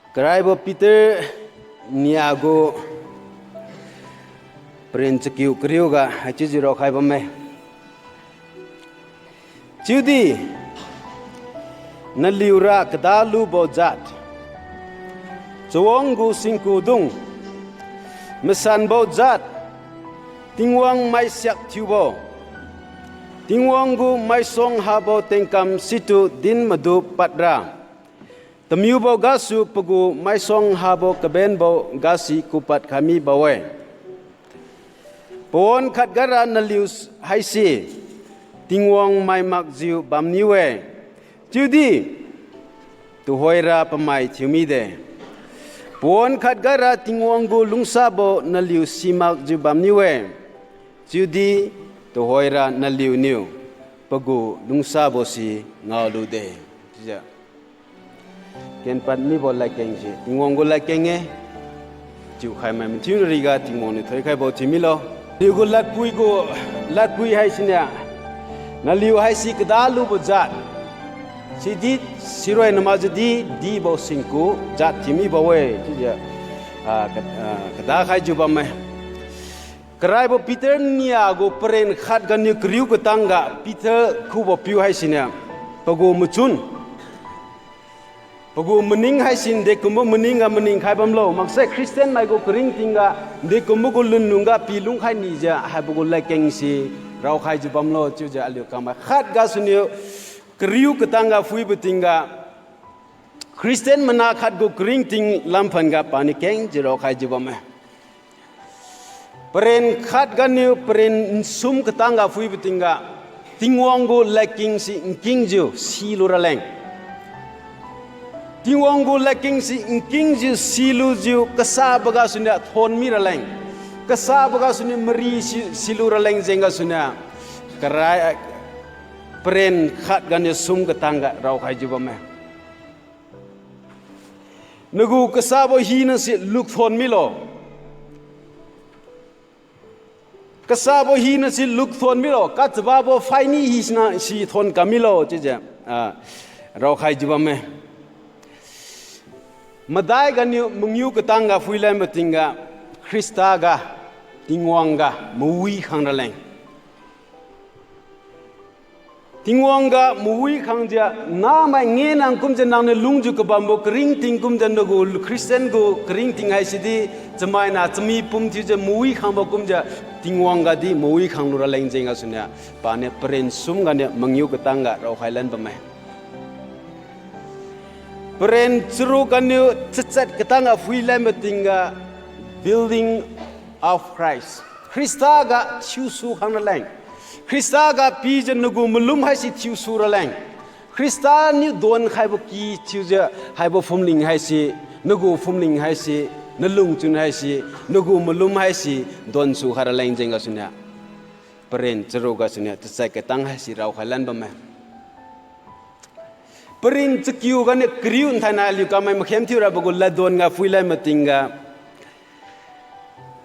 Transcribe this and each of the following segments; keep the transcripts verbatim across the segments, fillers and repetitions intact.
Karaibo Peter nia gu paren chakiu kariu ga haichiujiu raokhai bamme. Chiudi naliura kadalubo jat, chawang gu singkudung masanbo jat, Tingwang maisiak thiubo, Tingwang gu maisuang habo tengkam situ din madu padra, tamiubo gasu pagu maisuang habo kabenbo gasi kupad khai mibo-e. Pawan khat gara naliu haise Tingwang mai makjiu bamniu-e, chiudi tuhoira pamai thiu mide. Pawan khat gara Tingwang gu lungsabo naliu simakjiu bamniu-e, chiudi tuhoira naliuniu pagu lungsabo si ngaolude. Chiujiu kenpad mibo ladkeng se Tingwang gu ladkeng-e. Chiukhai mai mathiu nariga Tingwang niu thoikhaibo thiu milo. Naliu gu ladpui gu, ladpui haisiniu, naliu haise kadalubo jat, sidi siroi namakjiudi dibo singku jat thiu mibo-e chiujiu, ah, ka-, ah, kadakhaijiu bamme. Karaibo Peter nia gu paren khat ganiu kariu katang ga Peter khubo piu haisiniu, pagu machun, pagu maning haise ndekumbo maning ga maningkhai bamlo, maksai Christian mai gu karingting ga ndekumbo gu lunlung ga pi lungkhai nijiu haibo gu ladkeng se raokhaijiu bamlo chiujiu aliu kamai khat gasuniu kariu katang ga phuibo tingga Christian mana khat gu karingting lamphan ga paniu kengjiu raokhaijiu bamme. Paren khat ganiu paren nsum katang ga phuibo tingga, Tingwang gu ladkeng se nkingjiu silu raleng, Tingwang gu ladkeng se nkingjiu silujiu kasabo gasuniu thon mi raleng, kasabo gasuniu mari si, silu raleng jeng gasuniu, karai, paren khat ganiu sum katang ga raokhaijiu bamme. Nagu kasabo hina se lukthon milo. Kasabo hina se lukthon milo, kachababo phaini hisina si thon kam milo chiujiu, ah, raokhaijiu bamme. Madai ganiu mangiu katang ga phuilan matingga, Khrista ga, Tingwang ga mawi khang raleng, Tingwang ga mawi khangjiu, namai ngenang kumjiu nangniu lungjiu kabambo karingting kumjiu nagu Christian gu karingting haisidi, chamaina chami pum thiujiu mawi khangbo kumjiu, Tingwang gadi mawi khanglu raleng jeng gasuniu, paniu paren sum ganiu mangiu katang ga raokhai lan bamme. Paren charuk ganiu chachat katang ga phuilan matingga, building of Christ. Khrista ga thiusu khang raleng, Khrista ga pijiu nagu malum haise thiusu raleng, Khrista niu donkhaibo ky thiujiu haibo phumling haise, nagu phumling haise, nalungchun haise, nagu malum haise donsu khai raleng jeng gasuniu, paren charuk gasuniu chachat katang haise raokhai lan bamme. Paren chakiu ganiu kariu nthainai aliu kamai makhem thiurabo gu ladon ga phuilan matingga,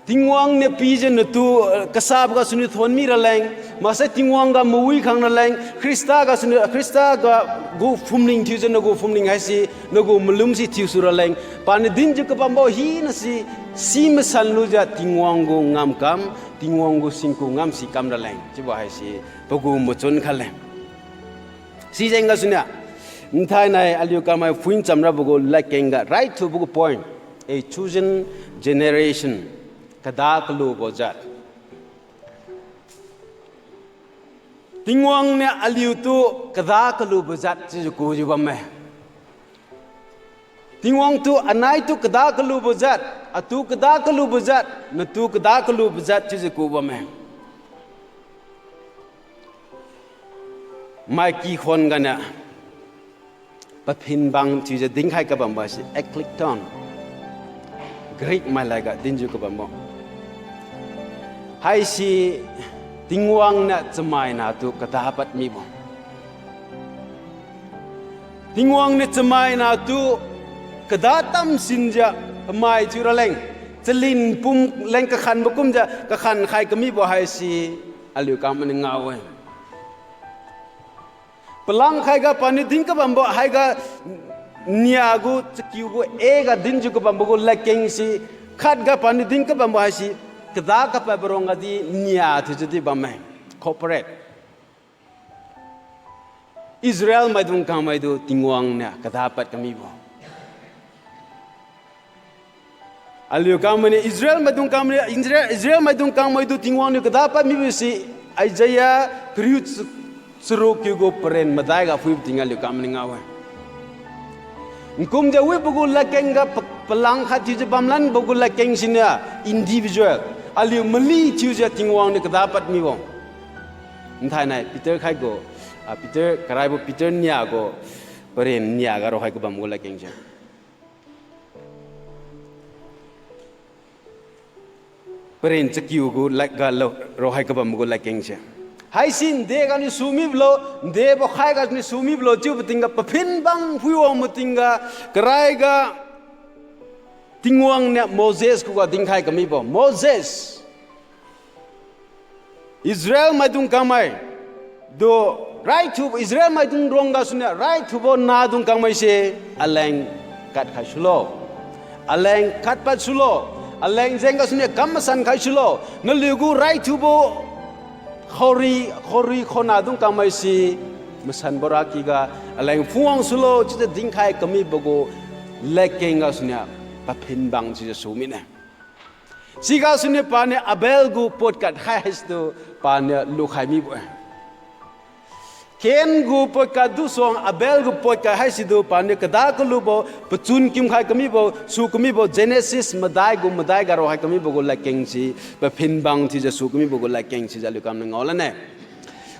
Tingwang niu pijiu natu, eh, kasabo gasuniu thon mi raleng, maksai Tingwang ga mawi khang raleng, Khrista gasuniu, Khrista ga gu phumling thiujiu nagu phumling haise, nagu malum se thiusu raleng, paniu dinjiu kabambo hina se, si masan lujiu Tingwang gu ngamkam, Tingwang gu singku ngam si kam raleng chiubo haise, pagu machun khatle. Sijeng gasuniu, nthainai aliu kamai phuincham rabo gu ladkeng ga raithubo gu point, a chosen generation, kada kalubo jat. Tingwang niu aliutu kada kalubo jat chiujiu kujiu bamme. Tingwang tu anaitu kada kalubo jat, atu kada kalubo jat, natu kada kalubo jat chiujiu ku bamme. Maikikhon ganiu paphinbang chiujiu dinkhai kabambo se eklekton, Greek mailad ga dinjiu kabambo haise, Tingwang niu chamaina tu kada pad mibo, Tingwang niu chamaina tu kada tamsinjiu pamai thiu raleng, chalin pum leng kakhanbo kumjiu kakhan khai kamibo haise aliu kam maniu ngao-e. Palang khaiga paniu din kabambo haiga Nia gu chakiu gu e ga dinjiu kabambo gu ladkeng se, khatga paniu din kabambo haise, kada kapadbo rongga di nia thiujiu di bamme. Corporate. Israel maidung kangmaitu Tingwang niu kada pad kamibo. Aliu kangmainiu Israel maidung kangmainiu, Israel, Israel maidung kangmaitu Tingwang niu kada pad mibo se, Isaiah kariu ch-, charuk kiu gu paren madai ga phuibo tingga aliu kangmainiu ngao-e. Nkumjiu wibo gu ladkeng ga pa-, palang khat thiujiu bamlanbo gu ladkeng siniu individual. Aliu mali thiujiu Tingwang niu kada pad mibo. Nthainai Peter khai gu, ah, Peter, karaibo Peter nia gu, paren nia ga raokhai kabam gu ladkeng se. Paren chakiu gu lad ga lo, raokhai kabam gu ladkeng se. Haisi nde ganiu sumibolo, ndebo khai ganiu sumibolo chiubo tingga paphin bang phuiwangbo tingga, karaiga Tingwang niu Moses khuga dinkhai kamibo. Moses. Israel maidung kangmai. Tu, raithubo Israel maidung rong gasuniu, raithubo nahdung kangmai se, aleng katkhai sulo. Aleng katpad sulo. Aleng jeng gasuniu kam masan khai sulo. Naliu gu raithubo khaorui, khaorui khaonahdung kangmai se, masanbo rakyga, aleng phungwang sulo, chiujiu dinkhai kamibo gu, ladkeng gasuniu, paphin bang chiujiu sumine. Sigasuniu paniu Abel gu podkat khai haisitu paniu lukhai mibo-e. Cain gu podkat dusuang Abel gu podkat haisitu paniu kada kalubo, pachun kimkhai kamibo, su kamibo, Genesis madai gu madai ga raokhai kamibo gu ladkeng se, paphin bang thiujiu su kamibo gu ladkeng sijiu aliu kangmainiu ngao lane.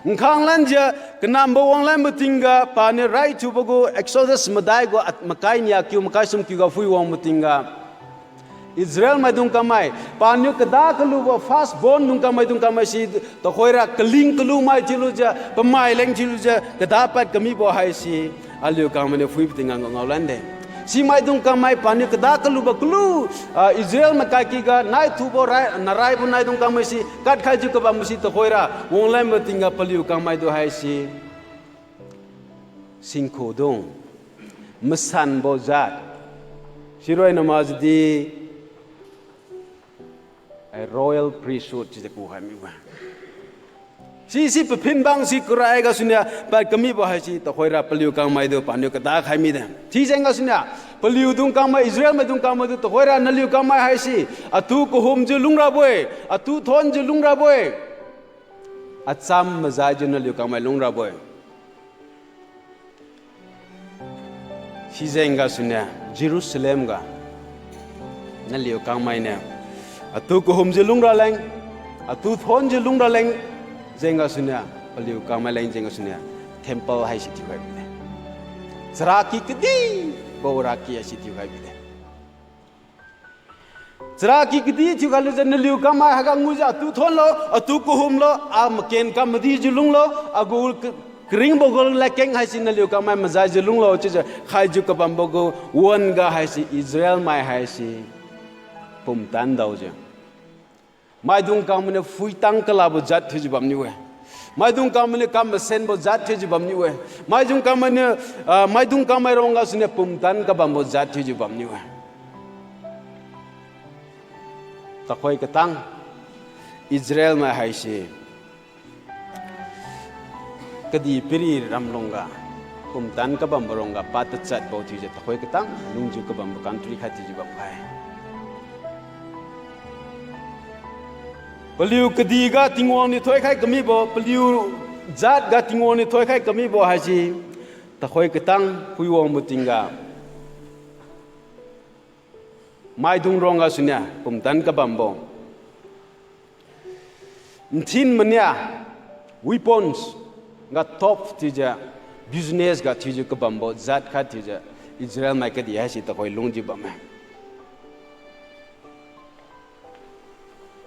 Nkhang lanjiu, kanambo wanglanbo tingga, paniu raithubo gu Exodus madai gu at-, makai nia kiu, makai sum kiu ga phuiwangbo tingga. Israel maidung kangmai, paniu kada kalubo first born dung kangmai dung kangmai se, tuhoira kaling kalumai thiulujiu, pamai leng thiulujiu, kada pad kamibo haise, aliu kangmainiu phuibo tingga ngao-, ngaolande. Simaidung kangmai paniu kada kalubo kalu, ah, Israel makai kyga naithubo rai, naraibo naidung kangmai se, katkhaijiu kabambo se tuhoira, wanglanbo tingga paliu kangmaitu haise, singkhudung, masanbo jat. Siroi namakjiudi, eh, royal priesthood chiujiu kukhai mibo-e. Sise paphin bang si karai gasuniu pad kamibo haise tuhoira paliu kangmaitu paniu kada khai mide. Sijeng gasuniu, paliudung kangmai, Israel maidung kangmaitu tuhoira naliu kangmai haise, atu kahumjiu lungrabo-e, atu thonjiu lungrabo-e. Acham majaijiu naliu kangmai lungrabo-e. Sijeng gasuniu Jerusalem ga naliu kangmainiu atu kahumjiu lungraleng, atu thonjiu lungraleng, jeng gasuniu paliu kangmai leng jeng gasuniu temple haise thiukhai bide. Charaky kadibo raky haise thiukhai bide. Charaky kadi thiukhai lujiu naliu kangmai haiga ngujiu atu thonlo, atu kahumlo, a maken kam madijiu lunglo, agu ka-, karingbo gu ladkeng haise naliu kangmai majaijiu lunglo chiujiu khaijiu kabambo gu wan-ga haise Israel mai haise pumtan daojiu maidung kangmainiu phuitang kalabo jat thiujiu bamniu-e. Maidung kangmainiu kam masenbo jat thiujiu bamniu-e. Maidung kangmainiu, ah, maidung kangmai rong gasuniu pumtan kabambo jat thiujiu bamniu-e. Tuhoi katang Israel mai haise kadihpiri ramlungga pumtan kabambo rongga pa tachatbo thiujiu tuhoi katang lungjiu kabambo country khat thiujiu bamkhai. Paliu kadihga Tingwang niu thoikhai kamibo, paliu jatga Tingwang niu thoikhai kamibo haise tuhoi katang phuiwangbo tingga maidung rong gasuniu pumtan kabambo, nthin mania, weapons ga top thiujiu, business ga thiujiu kabambo jat khat thiujiu Israel mai kadih haise tuhoi lungjiu bamme.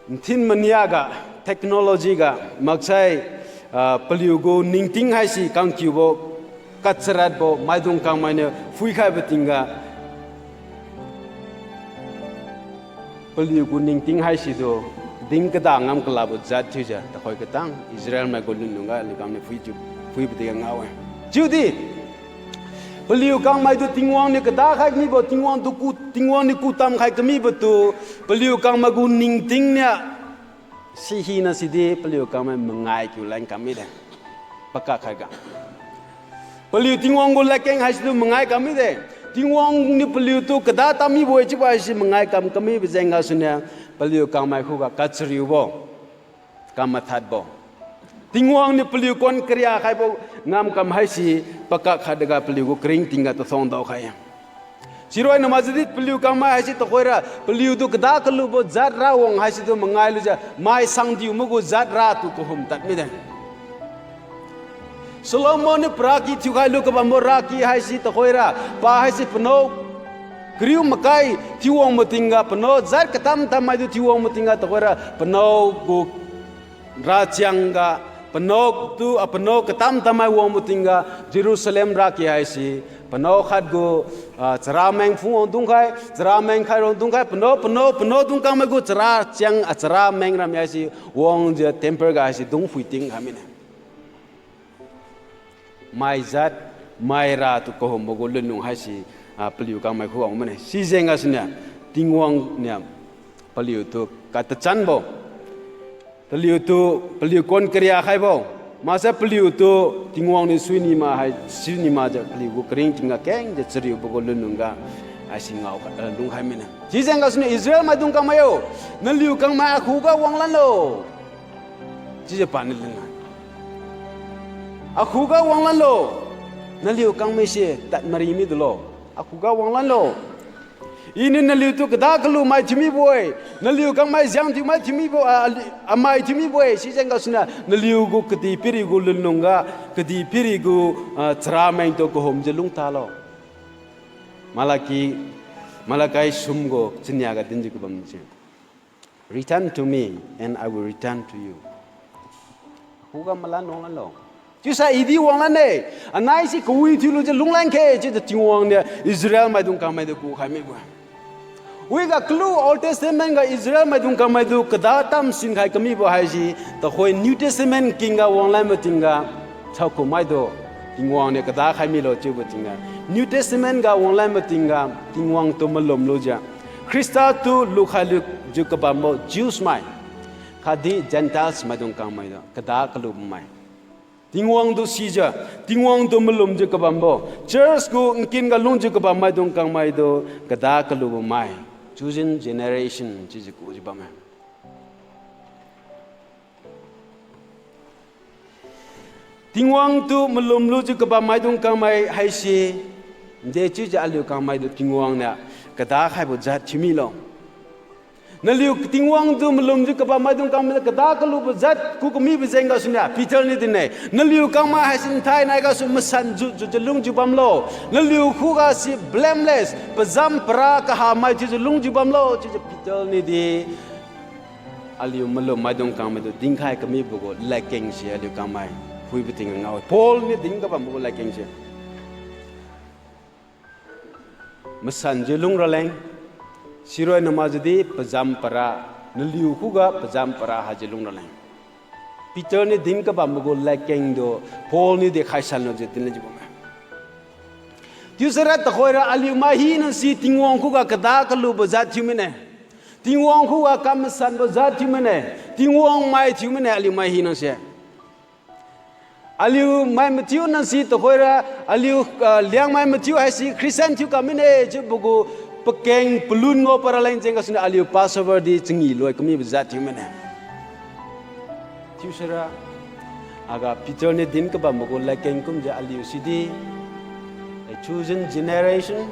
Nthin mania ga, technology ga, maksai, ah, paliugu ningting haise kangkiubo, kacharatbo maidung kangmainiu phuikhaibo tingga paliugu ningting haisitu din kada ngam kalabo jat thiujiu tuhoi katang Israel maigu lunlungga aliu kangmainiu phuijiu, phuibo tingga ngao-e. Chiudi Paliu kangmaitu Tingwang niu kada khai kamibo, Tingwang tu ku, Tingwang niu kutam khai kamibo tu, paliu kangmai gu ningting niu, sihina sidi paliu kangmai mangai kiu leng kam mide. Pakak khaiga, paliu Tingwang gu ladkeng haisitu mangai kam mide. Tingwang niu paliutu kada tam mibo-e chiubo haise mangai kam kamibo jeng gasuniu, paliu kangmai khuga kachariubo, kamathadbo, Tingwang niu paliu kuan karia khaibo ngamkam haise pakak khatga paliu gu karingting ga tathuang daokhai-e. Siroi na makjiudi paliu kangmai haise tuhoira paliutu kada kalubo jat ra wang haisitu mangai lujiu mai sangdiu mai gu jat ra tu kahum tad mide. Solomon niu paraki thiukhai lu kabambo raki haise tuhoira, pa haise panao kariu makai thiuwangbo tingga panao jat katam-tam maitu thiuwangbo tingga tuhoira panao gu rachiang ga, panao tu, ah, panao katam-tam mai wangbo tingga Jerusalem raki haise, panao khat gu, ah, charameng phungwang dungkhai, charameng khai rang dungkhai, panao, panao, panao dungkangmai gu charachiang, ah, charameng ram haise, wangjiu temple ga haise dung phuiting khai mine. Mai jat, mai ra tu kahumbo gu lunlung haise, ah, paliu kangmai khu wang mane. Sijeng gasuniu, Tingwang niu paliutu katachanbo, paliutu, paliu kuan karia khaibo, maksai paliutu Tingwang niu suini ma hai, suini makjiu paliu gu karingting ga kengjiu chariubo gu lunlung ga haise ngao, eh, lungkhai mine. Sijeng gasuniu Israel maidung kangmai yo, naliu kangmai akhuga wanglanlo chiujiu paniu lun-e. Akhuga wanglanlo, naliu kangmaise tad mari midulo. Akhuga wanglanlo. Iniu naliutu kada kalumai thiumibo-e, naliu kangmai jangthiumai thiumibo, ah, amai thiumibo-e, sijeng gasuniu naliu gu kadihpiri gu lunlung ga, kadihpiri gu, ah, charameng tu kahumjiu lungtalo. Malaki, Malakai sum gu chania ga dinjiu kabam se. Return to me, and I will return to you. Khuga malan wanglanlo. Chiusai idi wanglan-e, anaise kawi thiulujiu lunglan khe, chiujiu Tingwang niu Israel maidung kangmaitu kukhai mibo-e. Wiga kalu Old Testament ga Israel maidung kangmaitu kada tam sinkhai kamibo haise, tuhoi New Testament king ga wanglan matingga, chaoku maitu, Tingwang niu kada khai milo chiubo tingga, New Testament ga wanglan matingga, Tingwang tu malum lujiu, Khrista tu lukhai lujiu kabambo Jews mai, khatdi Gentiles maidung kangmaitu kada kalubo mai. Tingwang tu sijiu, Tingwang tu malumjiu kabambo, church gu nkin ga lungjiu kabam maidung kangmaitu kada kalubo mai, chosen generation chiujiu kujiu bamme. Tingwang tu malum lujiu kabam maidung kangmai haise, nde chiujiu aliu kangmaitu Tingwang niu kada khaibo jat thiumilo. Naliu Tingwang tu malumjiu kabam maidung kangmai kada kalubo jat ku kamibo jeng gasuniu Peter niu din-e, naliu kangmai haise nthai nai gasu masan ju jujiu lungjiu bamlo. Naliu khuga si blameless, pazam para kahamai thiujiu lungjiu bamlo chiujiu Peter niu di aliu malum maidung kangmaitu dinkhai kamibo gu ladkeng se aliu kangmai phuibo tingga ngao-e. Paul niu din kabambo gu ladkeng se masanjiu lung raleng, siroi na makjiudi pazam para, naliu khuga pazam para haijiu lung raleng. Peter niu din kabambo gu ladkeng tu Paul niu di khaisan lujiu dinjiu bamme. Chiusai ra tuhoira aliu mai hina si Tingwang khuga kada kalubo jat thiu mine. Tingwang khuga kam masanbo jat thiu mine. Tingwang mai thiu mine aliu mai hina se. Aliu mai mathiu nasi tuhoira, aliu, ah, Liangmai mathiu haise Christian thiu kam mine chiubo gu pakeng palun ngao paraleng jeng gasuniu aliu Passover di changi loi kamibo jat thiu mine. Chiusai ra, aga Peter niu din kabambo gu ladkeng kumjiu aliu sidi a chosen generation,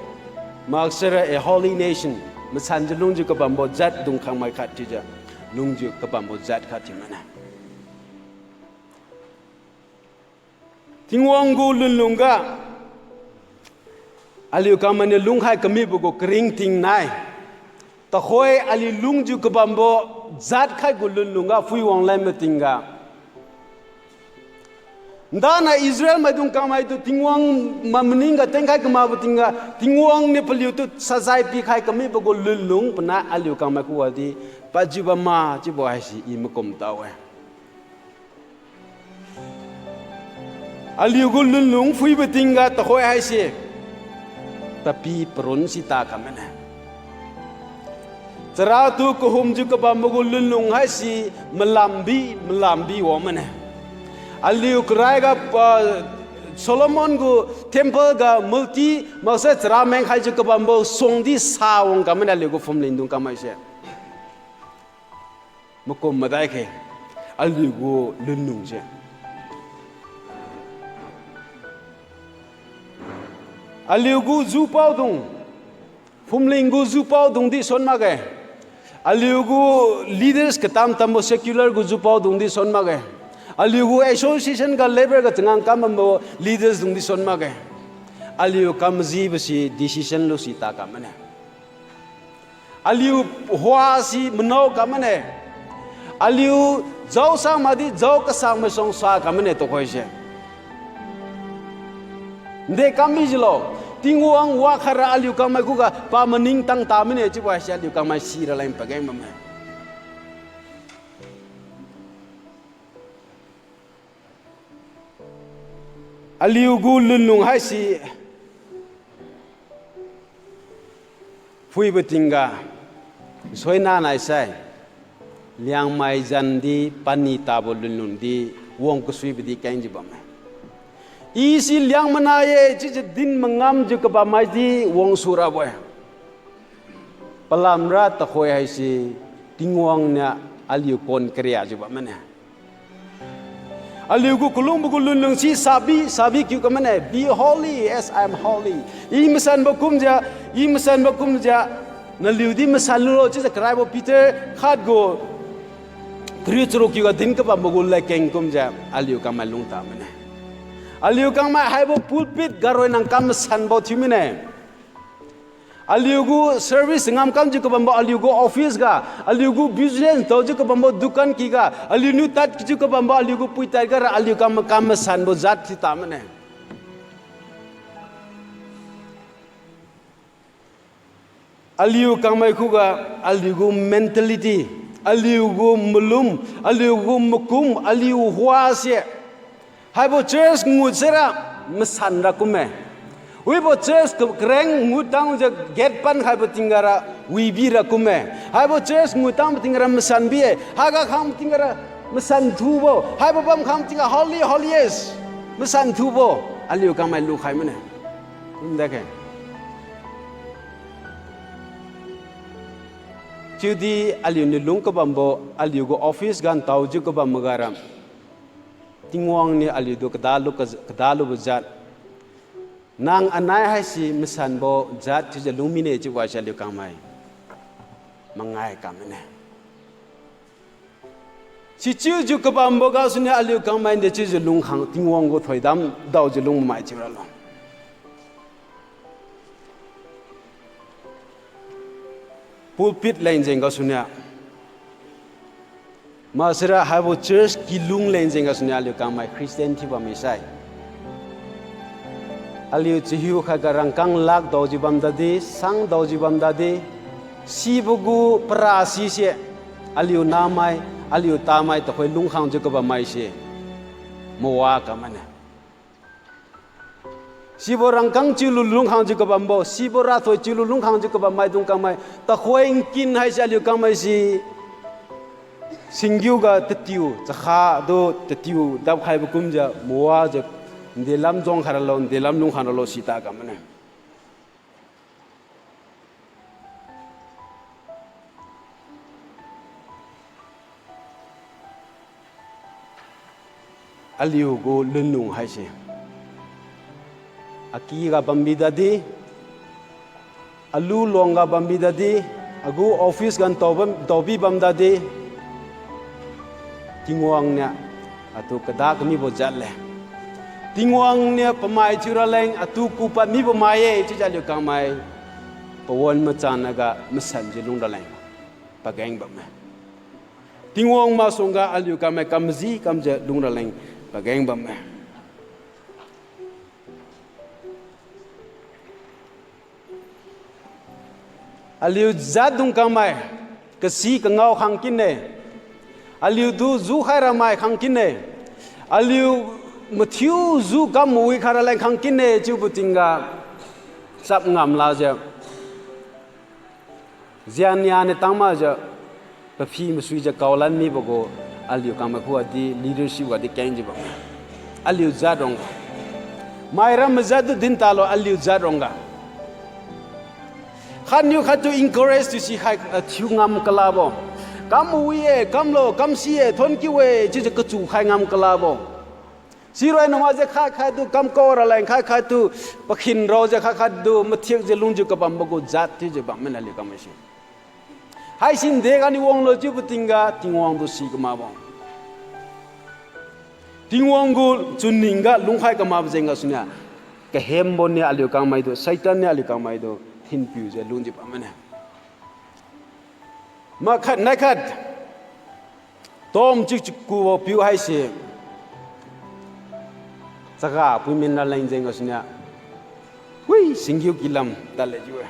maksai ra a holy nation, masanjiu lungjiu kabambo jat dung khangmai khat chiujiu lungjiu kabambo jat khat thiu mine. Tingwang gu lunlung ga aliu kangmainiu lungkhai kamibo gu karingting nai. Tuhoi aliu lungjiu kabambo jat khai gu lunlung ga phui wanglan matingga, ndana Israel maidung kangmaitu Tingwang ma- maning ga tengkhai kamakbo tingga, Tingwang niu paliutu sajai pikhai kamibo gu lunlung panai aliu kangmai khuga di padjiu bamma chiubo haise i makum tao-e. Aliu gu lunlung phuibo tingga tuhoi haise, Tapi parun si ta kam mane. Charatu kahumjiu kabambo gu lunlung haise malambi, malambi wang mane. Aliu karaiga, ah, Solomon gu temple ga multi maksai chara mengkhaijiu kabambo suangdi sa wang kam mane aliu gu phumlingdung kam maise. Makum madai khe, aliu gu lunlung se. Aliu gu jupaodung, phumling gu jupaodung di suan makge. Aliu gu leaders katam-tambo secular gu jupaodung di suan makge. Aliu gu association ga, labour ga changam kam bambo leaders dung di suan makge. Aliu kam majibo si decision lu si ta kam mane. Aliu hua si manao kam mane. Aliu jaosang makdi jao kasang maisuang sa kam mane tuhoi se. Nde kam mijilo. Tingwang wakhaira aliu kangmai khuga pa maningtang ta mane chiubo haise aliu kangmai sira leng pageng bamme. Aliu gu lunlung haise phuibo tingga, suina naisai, Liangmai zandi pani tabo lunlung di, wang kasuibo di kengjiu bamme. I si Liangmai na ye chiujiu din mangamjiu kabammai di wang surabo-e. Palamra tuhoi haise Tingwang niu aliu kon kariajiu bammane. Aliu gu kalungbo gu lunlung si sabi, sabi kiu kam mane, Be holy as I am holy. I masanbo kumjiu, I masanbo kumjiu, naliu di masan lulo chiujiu karaibo Peter khat gu kariu charuk kiuga din kabambo gu ladkeng kumjiu aliu kangmai lungta mane. Aliu kangmai haibo pulpit ga roi nang kam masanbo thiu mine. Aliu gu service ngamkamjiu kabambo aliu gu office ga, aliu gu business taojiu kabambo dukan kiga, aliuniu tadjiu kabambo aliu gu puitad gara aliu kam makam masanbo jat thiuta mane. Aliu kangmai khuga, aliu gu mentality, aliu gu malum, aliu gu makum, aliu hua se. Haibo church ngut saira masanra kumme. Wibo church ka-, kareng ngut tangjiu gate pankhaibo tingga ra wibira kumme. Haibo church ngut tangbo tingga ra masanbi-e. Haiga khang tingga ra masan thubo. Haibo bam khang tingga holy, holiest masan thubo. Aliu kangmai lukhai mane. Kumdakhe. Chiudi aliuniu lung kabambo, aliu gu office gan taojiu kabam magara, Tingwang niu aliutu kadalu ka-, kadalubo jat. Nang anai haise masanbo jat chiujiu lung mine chiubo haise aliu kangmai mangai kam mane. Sichiujiu kabambo gasuniu aliu kangmai dechiujiu lungkhang Tingwang gu thoidam daojiu lungmai chiuralo. Pulpit leng jeng gasuniu. Maksira haibo church kilung leng jeng gasuniu aliu kangmai Christian thiubam misai. Aliu chahiu khatga rangkang lak daojiu bam dadi, sang daojiu bam dadi, sibo gu para sise, aliu namai, aliu tamai tuhoi lungkhangjiu kabam maise, mawa kam mane. Sibo rangkang chiulu lungkhangjiu kabambo, sibo rathoi chiulu lungkhangjiu kabam maidung kangmai, tuhoi nkin haise aliu kangmai si, singgiuga tatiu, chakha tu tatiu dapkhaibo kumjiu, mawajiu, ndelam jong khairalo, ndelam lungkhang ralo sita kam mane. Aliu gu lunlung haise. Akiga bambi dadi, alu luangga bambi dadi, agu office gan tao bam, taobi bam dadi, Tingwang niu atu kada kamibo jat le. Tingwang niu pamai thiuraleng atu kupad mibo mai-e chiujiu aliu kangmai pawan machanaga masanjiu lungraleng pageng bamme. Tingwang masuangga aliu kangmai kamji kamjiu lungraleng pageng bamme. Aliu jatdung kangmai, kasi kangao khang kinne. Aliutu jukhai ramai khang kinne. Aliu mathiu ju kam mawi khairaleng khang kinne chiubo tingga. Chap ngam lakjiu, jiannia niu tang makjiu, paphi masuijiu kaolan mibo gu, aliu kangmai khuga di leadership ga di kengjiu bamme. Aliu jat rongga. Maira majat tu din talo aliu jat rongga. Khatniu khattu encourage thiu sikhai, ah, thiu ngam kalabo. Kam wi-e, kamlo, kam si-e, thonkiu-e chiujiu kachu khai ngam kalabo. Siroi na makjiu khat khattu kamkao raleng, khat khattu pakhin raojiu, khat khattu mathiakjiu lungjiu kabambo gu jat thiujiu bammena aliu kangmai si. Haisi nde ganiu wanglo chiubo tingga Tingwang tu si kamakbo. Tingwang gu chunning ga lungkhai kamakbo jeng gasuniu, kahembo niu aliu kangmaitu, Satan niu aliu kangmaitu thinpiujiu lungjiu bammena. Makhat naikhat, Tom chiu chakubo piu haise, chaga pui min raleng jeng gasuniu, wi singgiu kilam tadle chiu-e.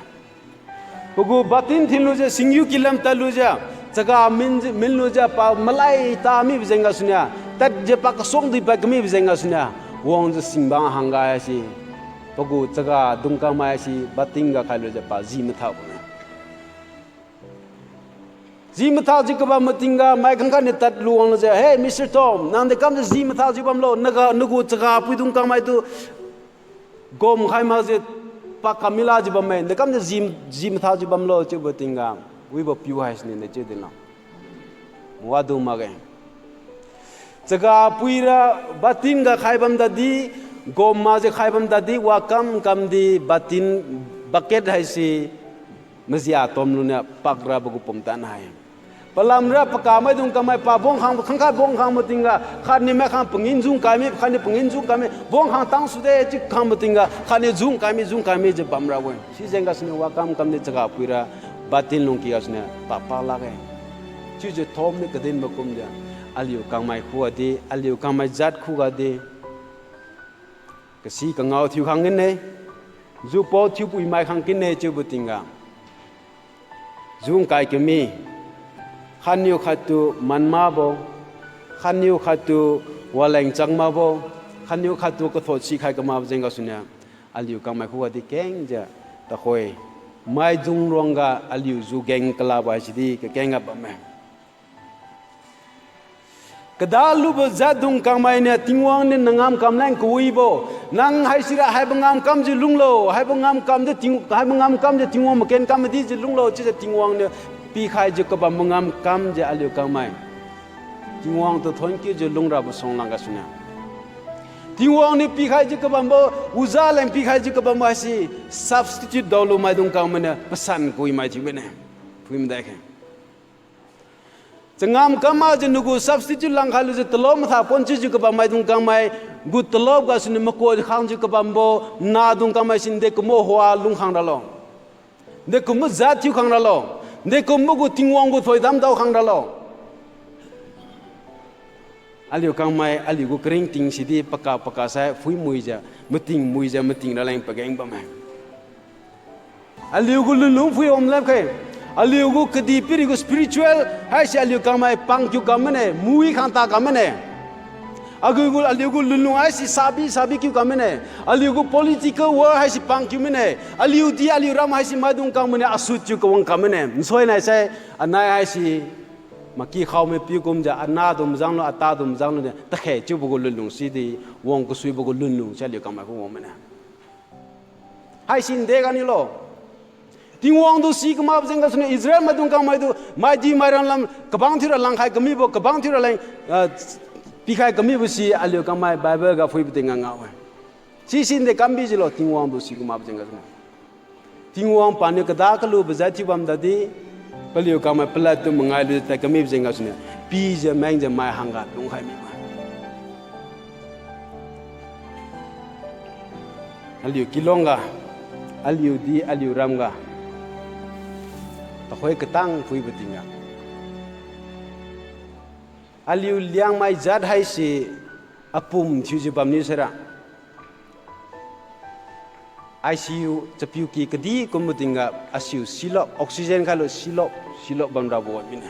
Pagu batin thinlujiu singgiu kilam tadlujiu, chaga min, minlujiu pa malai tamibo jeng gasuniu, tadjiu pa kasungdi pad kamibo jeng gasuniu, wangjiu singbang hangga haise, pagu chaga dungkangmai haise batin ga khailujiu pa ji mathak bamme. Ji mathakjiu kabambo tingga mai khangkhat niu tadlu wanglujiu, Hey, Mister Tom, nang dekamjiu ji mathakjiu bamlo, naga, nagu chaga puidung kangmaitu gomkhai makjiu pakam milajiu bamme, dekamjiu ji, ji mathakjiu bamlo chiubo tingga, wibo piu haisiniu dechiu dinlo. Wadu makge. Chaga puira batin ga khai bam tadi, gom makjiu khai bam tadi, wakam kamdi batin, bucket haise, majia tomluniu pakrabo gu pumtan hai. Palamra pakamaidung kangmai pa bongkhang, khangkhat bongkhangbo tingga, khatniu maikhang pangin jungkai mi, khatniu pangin jungkai mi, bongkhang tangsude chiu khangbo tingga, khatniu jungkai mi, jungkai mijiu bamrabo-e. Sijeng gasuniu wakam kamdi chaga puira batin lungki gasuniu papa lakge. Chiujiu Tom niu kadinbo kumjiu, aliu kangmai khuga di, aliu kangmai jat khuga di, kasi kangao thiu khang kinne, jupao thiu puimai khang kinne chiubo tingga, jungkai kami, khatniu khattu manmabo, khatniu khattu waleng changmabo, khatniu khattu kathot sikhai kamakbo jeng gasuniu, aliu kangmai khuga di kengjiu, takhoi, maidung ruangga aliu jugeng kalabo haisidi kakeng ga bamme. Kadalubo jatdung kangmainiu Tingwang niu nangam kamleng kawibo, nang haisira haibo ngamkamjiu lunglo, haibo ngamkamjiu Ting-, haibo ngamkamjiu Tingwang maken kam madijiu lunglo chiujiu Tingwang niu pikhaijiu kabambo ngamkamjiu aliu kangmai Tingwang tu thonkiujiu lungrabo suanglang gasuniu, Tingwang niu pikhaijiu kabambo, uza leng pikhaijiu kabambo haise substitute daolu maidung kangmainiu pasan kawi mai thiu mine. Phui madai khe. Changam kam makjiu nagu substitute langkhai lujiu talop matha pon chiujiu kabam maidung kangmai gu talop gasuniu makoi khangjiu kabambo, nadung kangmai si nde kumbo hua lungkhang ralo. Nde kumbo jat thiu khang ralo. Nde kumbo gu Tingwang gu thoidam dao khang ralo. Aliu kangmai, aliu gu karingting sidi paka paka sai phui muijiu, mating muijiu, mating raleng pageng bamme. Aliu gu lunlung phui wang lam khe. Aliu gu kadihpiri gu spiritual haise aliu kangmai pangkiu kam mane, mui khang ta kam mane. Agu gu aliu gu lunlung haise sabi sabi kiu kam mane. Aliu gu political war haise pangkiu mane. Aliu di aliu ram haise maidung kangmainiu asut thiu kawang kam mane. Nsoi nai sai, anai haise maki khaome piu kumjiu, anah dum janglu, atah dum janglu niu takhe chiubo gu lunlung sidi, wang kasuibo gu lunlung si aliu kangmai khu wang mane. Haisi nde ganiu lo. Tingwang tu si kamakbo jeng gasuniu Israel maidung kangmai tu maidi mairam lam kabang thiura langkhai kamibo, kabang thiura leng, ah, pikhai kamibo si aliu kangmai Bible ga phuibo tingga ngao-e. Sisi nde kam bijiulo, Tingwang tu si kamakbo jeng gasuniu. Tingwang paniu kada kalu bajat thiu bam tadi, paliu kangmai palad tu mangai lu tad kamibo jeng gasuniu, pijiu mengjiu mai hangga lungkhai mibo. Aliu kilong ga, aliu di aliu ram ga, tuhoi katang phuibo tingga, aliu Liangmai jat haise apum thiujiu bamniu saira, I C U chapiuky kadi kumbo tingga asiu silok, oxygen khailo silok, silok bamrabo mine.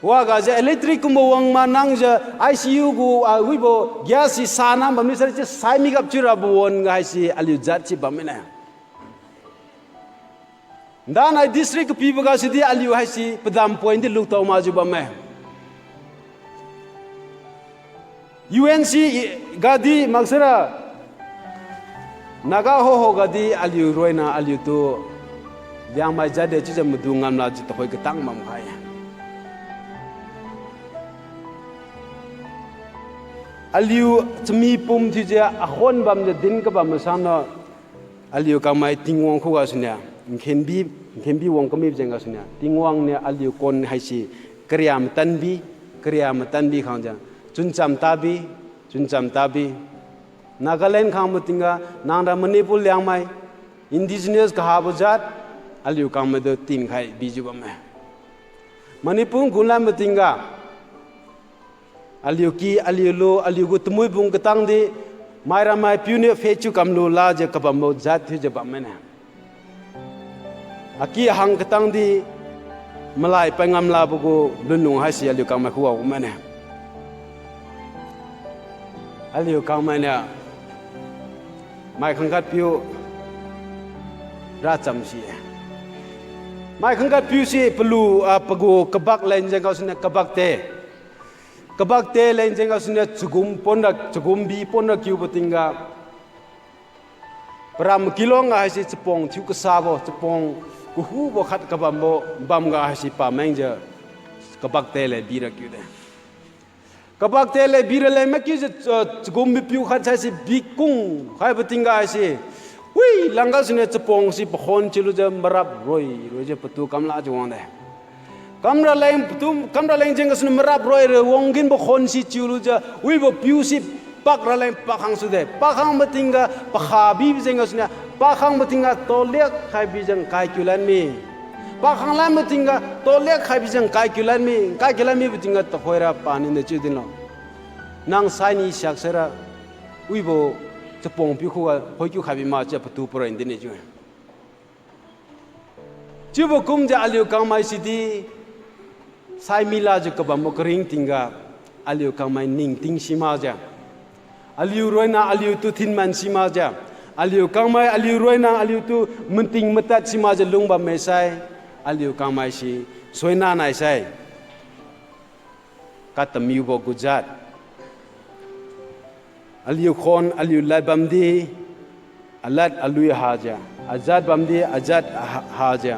Waga je electric kumbo wang manangjiu I C U gu, ah, wibo gas si sana bammi sari chi sai migap chiurabo wan-ga haise aliu jat si bammine. Ndanai district kapibo ga sidi aliu haise padam point di lutao makjiu bamme. U N C gadi maksara Naga Hoho gadi aliu roina aliutu Liangmai jatde chiujiu madu ngamlajiu tuhoi katang bamkhai. Aliu chami pum thiujiu akhon bamjiu din kabam masanlo, aliu kangmai Tingwang khuga suniu, nkhenbi, nkhenbi wang kamibo jeng gasuniu Tingwang niu aliu kon haise karia matanbi, karia matanbi khangjiu, chuncham tabi, chuncham tabi. Nagaland khangbo tingga, nangra Manipur Liangmai, indigenous kahabo jat, aliu kangmaitu tinkhai bijiu bamme. Manipur gunlanbo tingga, aliu ki, aliu lu, aliu gu tamuibung katangdi, maira maipiuniu phechiu kamlu lajiu kabambo jat thiujiu bammine. Aki ahang katangdi, malai pai ngamlabo gu lunlung haise aliu kangmai khuga kumane. Aliu kangmai niu mai khangkhat piu racham si-e. Mai khangkhat piu si palu, ah, pagu kabak leng jeng gasuniu kabakte. Kabakte leng jeng gasuniu chagum ponra, chagumbi ponra kiubo tingga, param kilong ga haise chapong thiu kasabo, chapong kahubo khat kabambo bamga haise pamengjiu kabakte leng bira kiude. Kabakte leng bira leng makiujiu, ah, chagumbi piu khat haise bikung khaibo tingga haise, wi, langga siniu chapong si pakhon chiulujiu marap roi roijiu patu kamlajiu wangde. Kamraleng patu, kamraleng jeng gasuniu marap roi ra wangginbo khon si chiulujiu wibo piu si pak raleng pakhang sude. Pakhangbo tingga pakha bibo jeng gasuniu, pakhangbo tingga toliak khai bijeng kai kiulan mi. Pakhang lanbo tingga toliak khai bijeng kai kiulan mi, kai kiulan mibo tingga tuhoira paninde chiu dinlo. Nang saini siak saira wibo chapong piu khuga hoi kiu khaibi ma chiu patu paroi dine chiu-e. Chiubo kumjiu aliu kangmai sidi sai milajiu kabambo karing tingga aliu kangmai ningting simakjiu, aliu roina aliutu thinman simakjiu, aliu kangmai aliu roina aliutu mating matad simakjiu lungbamme sai, aliu kangmai si soina naisai katamiubo gu jat. Aliu khon aliu lad bamdi alad alui hajiu, ajat bamdi ajat ha-, hajiu,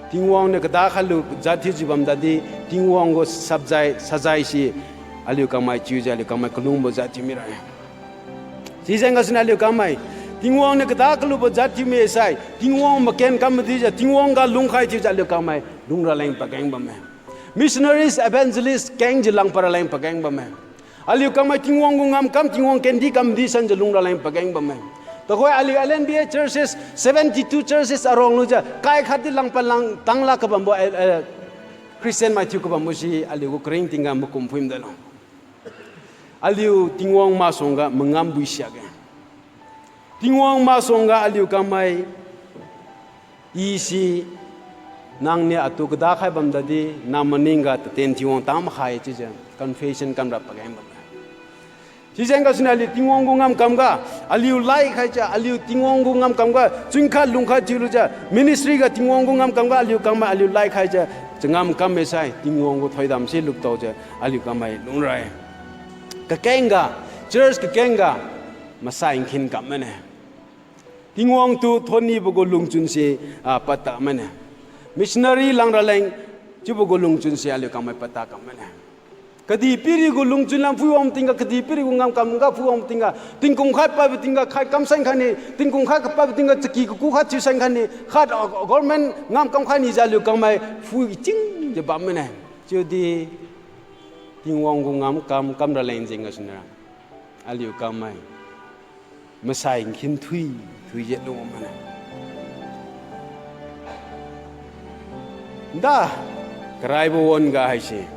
Tingwang niu kada khalu jat thiujiu bamdadi, Tingwang gu sapjai sajai si aliu kangmai chiujiu aliu kangmai kalungbo jat thiu mira-e. Sijeng gasuniu aliu kangmai Tingwang niu kada kalubo jat thiu misai, Tingwang maken kam madijiu Tingwang ga lungkhai thiujiu aliu kangmai lungraleng pageng bamme. Missionaries, evangelist kengjiu langpa raleng pageng bamme. Aliu kangmai Tingwang gu ngamkam, Tingwang kendi kam madi sanjiu lungraleng pageng bamme. Tuhoi aliu L N B A churches, seventy two churches arong lujiu kai khatdi langpa lang tangla kabambo, eh, eh, Christian mai thiu kabambo si aliu gu karing tingga makum phuimdalo. Aliu Tingwang masuangga mangam bui siakge. Tingwang masuangga aliu kangmai I si nangniu atu kada khai bamdadi, nang maningga taten Tingwang tang makhai chiujiu confession kamra pageng bamme. Sijeng gasuniu aliu Tingwang gu ngamkamga, aliu laikhaijiu, aliu Tingwang gu ngamkamga chunkhat lungkhat thiulujiu, ministry ga Tingwang gu ngamkamga aliu kangmai aliu laikhaijiu, changam kam misai Tingwang gu thoidam si luktaojiu aliu kangmai lungrai. Kakengga, church kakengga, masai nkhin kam mane. Tingwang tu thonnibo gu lungchunse, ah, patta mane. Missionary langraleng chiubo gu lungchunse aliu kangmai patta kam mane. Kadihpiri gu lungchun lam phuiwang tingga, kadihpiri gu ngamkamga phuiwang tingga, tingkum khat paibo tingga khai kamsan khaine, tingkum khat kapadbo tingga chaki kaku khat thiusan khaine, khat, ah, government ngamkam khaine jiu aliu kangmai phui chingjiu bam mane. Chiudi Tingwang gu ngamkam kamraleng jeng gasuniu aliu kangmai masai nkhin thui, thui jiu lung mane. Nda, karaibo wan ga haise,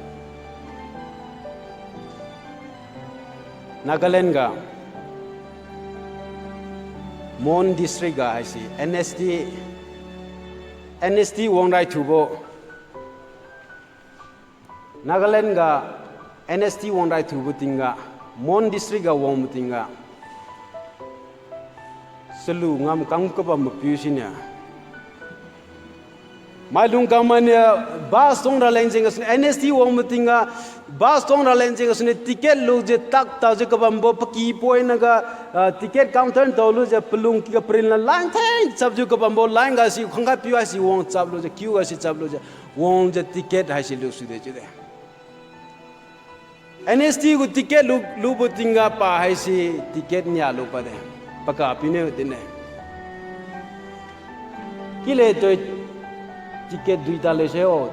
Nagaland ga, Mon District ga haise N S T, N S T wangrai thubo Nagaland ga N S T wang raithubo tingga, Mon district ga wangbo tingga, chalu ngamkam kabambo piu siniu, mailung kangmainiu bus tong raleng jeng gasuniu N S T wangbo tingga, bus tong raleng jeng gasuniu ticket lujiu tak taojiu kabambo paky poinaga, ah, ticket counter taolujiu palung kiga parinla line theng chapjiu kabambo line gasi khangkhat piu haisi wang chaplujiu queue gasi chaplujiu wangjiu ticket haisi lusude chiude. N S T gu ticket lu, lubo tingga pa haise ticket nia lu pade. Paka piuniu dinne. Kile toi ticket duita lese o.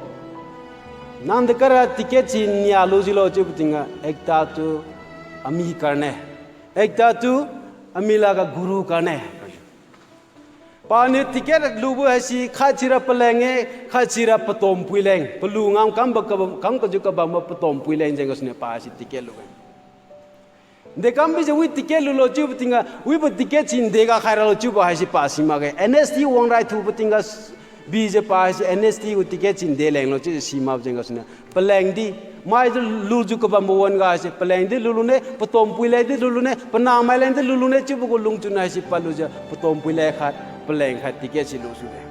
Nang dekara ticket si nia lujiulo chiubo tingga ekta tu ami karne, ekta tu ami laga guru karne. Paniu ticket lubo haise khat sira paleng-e, khat sira patompui leng. Palu ngamkambo kaba, kam kajiu kabambo patompui leng jeng gasuniu pa haise ticket lu-e. Nde kam bijiu wi ticket lulo chiubo tingga, wibo ticket si ndega khai ralo chiubo haise pa si makge. N S T wang raithubo tingga s-, bijiu pa haise N S T gu ticket si nde lenglo chiujiu si makbo jeng gasuniu palengdi, maijiu lujiu kabambo wan-ga haise palengdi lulune, patompui lengdi lulune, panamai lengdi lulune chiubo gu lungchun haise padlujiu patompui leng khat, paleng khat ticket si lusude.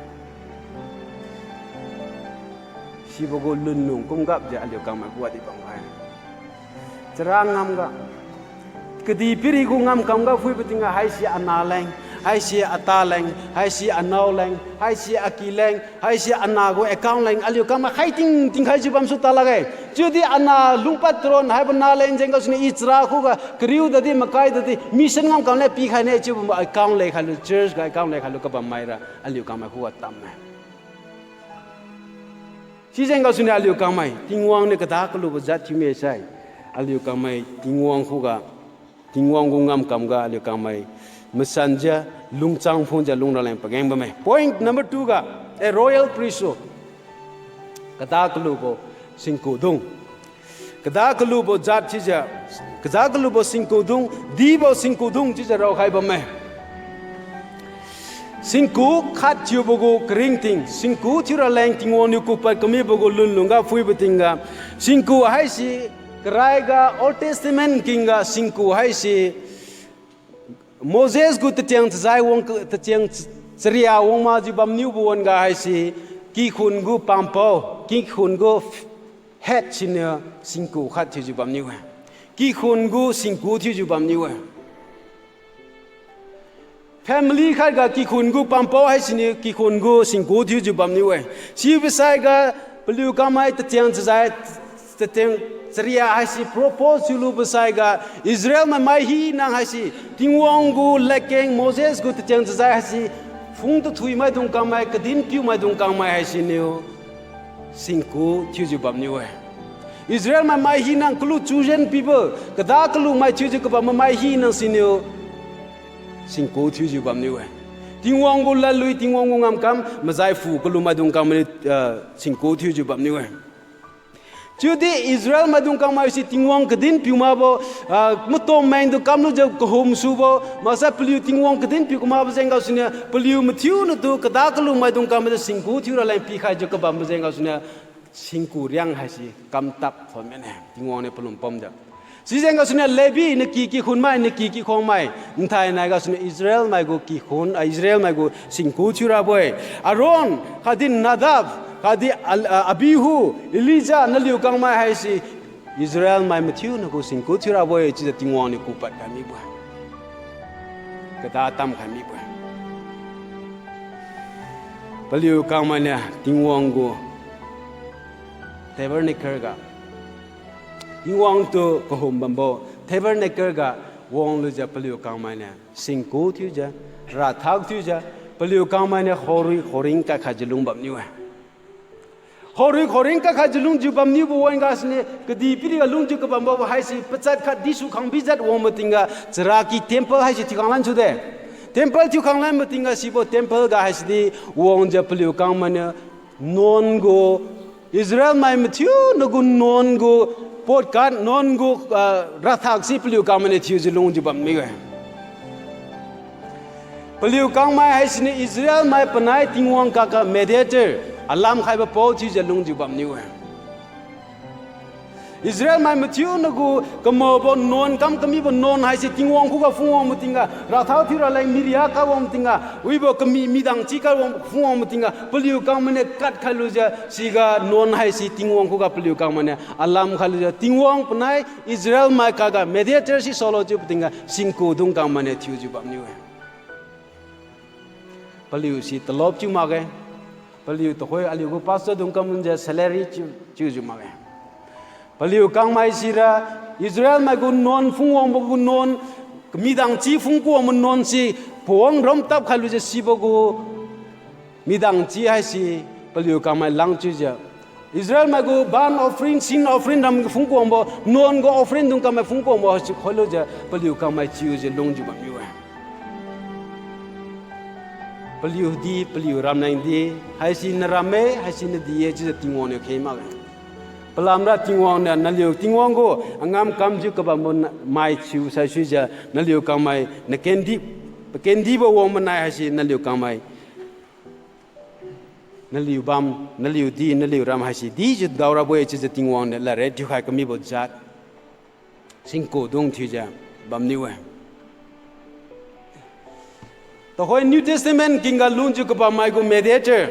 Sibo gu lunlung kumgapjiu aliu kangmai khuga di bamkhai. Chara ngamga, kadihpiri gu ngamkamga phuibo tingga haise ana leng, haise ata leng, haise anao leng, haise aki leng, haise ana gu account leng, aliu kangmai khai ting tingkhaijiu bamsu ta lakge. Chiudi ana lungpad taron haibo naleng jeng gasuniu i chara khuga kariu dadi makai dadi mission ngamkam leng pikhaine chiubo account leng khailu, church ga account leng khailu kabam maira aliu kangmai khuga tamme. Sijeng gasuniu aliu kangmai Tingwang niu kada kalubo jat thiumi sai, aliu kangmai Tingwang khuga, Tingwang gu ngamkamga aliu kangmai masanjiu, lungchang phungjiu lungraleng pageng bamme. Point number two ga, a royal priesthood. Kada kalubo singkudung. Kada kalubo jat chiujiu, kada kalubo singkudung, dibo singkudung chiujiu raokhai bamme. Singku khat thiubo gu karingting, singku thiuraleng Tingwang niu kupad kamibo gu lunlungga phuibo tingga, singku haise karaiga Old Testament kingga singku haise Moses gu tatiang chajai wang, tatiang ch-, charia wang makjiu bamniubo wan-ga haise, kikhun gu pampao, kikhun gu head siniu singku khat thiujiu bamniu-e. Kikhun gu singku thiujiu bamniu-e. Family khatga kikhun gu pampao haisiniu kikhun gu singku thiujiu bamniu-e. Sibo saiga paliu kangmai tatiang chajai, tatiang charia haise propose thiulubo saiga Israel mai mai hina haise Tingwang gu ladkeng Moses gu tatiang chajai haise phung tathui maidung kangmai, kadin piu maidung kangmai haisiniu singku thiujiu bamniu-e. Israel mai mai hina kalu chosen people, kada kalu mai thiujiu kabam mai hina siniu singku thiujiu bamniu-e. Tingwang gu ladlui, Tingwang gu ngamkam majai phu kalu maidung kangmai, ah, singku thiujiu bamniu-e. Chiudi Israel maidung kangmai si Tingwang kadin piu makbo, ah, matom mengtu kamlujiu kahum subo, maksai paliu Tingwang kadin piu kamakbo jeng gasuniu paliu mathiu natu kada kalu maidung kangmai tu singku thiuraleng pikhaijiu kabambo jeng gasuniu singku riang haise kamtap thon mine, Tingwang niu palum pamjiu. Sijeng gasuniu Levi naki kikhun mai, naki kikhwang mai, nthai nai gasuniu Israel mai gu kikhun, ah, Israel mai gu singku thiurabo-e. Aaron, khatdi Nadab, khatdi Al-, ah, Abihu, Elijah, naliu kangmai haise Israel mai mathiu nagu singku thiurabo-e chiujiu Tingwang niu kupad khai mibo-e. Kada tamkhai mibo-e. Paliu kangmai niu Tingwang gu tabernacle ga, Tingwang tu kahum bambo tabernacle ga wanglujiu paliu kangmai niu singku thiujiu, rathak thiujiu, paliu kangmai niu khaorui khaoring kakhaijiu lung bamniu-e. Khaorui khaoring kakhaijiu lungjiu bamniubo wan-ga siniu kadihpiriga lungjiu kabambo haise pachat khat disu khang bijat wangbo tingga charaky temple haise thiukhang lan sude. Temple thiukhang lanbo tingga sibo temple ga haise di wangjiu paliu kangmai niu nuan gu, Israel mai mathiu nagu nuan gu, potkat nuan gu, ah, rathak si paliu kangmai niu thiujiu lungjiu bam mi-e. Paliu kangmai haisiniu Israel mai panai Tingwang kaka mediator, alam khaibo pao thiujiu lungjiu bamniu-e. Israel mai mathiu nagu kamaobo nuan kam kamibo nuan haise Tingwang khuga phungwang matingga, rathao thiu raleng miria kaiwang matingga, wibo kami midang chi kaiwang phungwang matingga, paliu kangmainiu kat khailujiu siga nuan haise Tingwang khuga paliu kangmainiu alam khailujiu Tingwang panai Israel mai kaga mediator si saolo chiu patingga singku dung kangmainiu thiujiu bamniu-e. Paliu si talop chiu makge. Paliu tuhoi aliugu pastor dung kamjiu salary chiu, chiujiu makge. Paliu kangmai sira Israel mai gu nuan phungwangbo gu nuan, midang chi phungkuwangbo nuan si, pawang ram tap khailujiu sibo gu midang chi haise paliu kangmai lang chiujiu, Israel mai gu burnt offering, sin offering ram phungkuwangbo, nuan gu offering dung kangmai phungkuwangbo haise khoilujiu paliu kangmai chiujiu lungjiu bamniu-e. Paliu di, paliu ramleng di, haisi naram-e, haisi nadi-e chiujiu Tingwang niu khe makge. Palamra Tingwang niu naliu Tingwang gu angam kamjiu kabambo na-, mai thiu saisuijiu naliu kangmai nakendi, pakendibo wang manai haise naliu kangmai naliu bam, naliu di, naliu ram haise dijiu daorabo-e chiujiu Tingwang niu ladriat thiukhai kamibo jat singku dung thiujiu bamniu-e. Tuhoi New Testament kingga lungjiu kabammai gu mediator,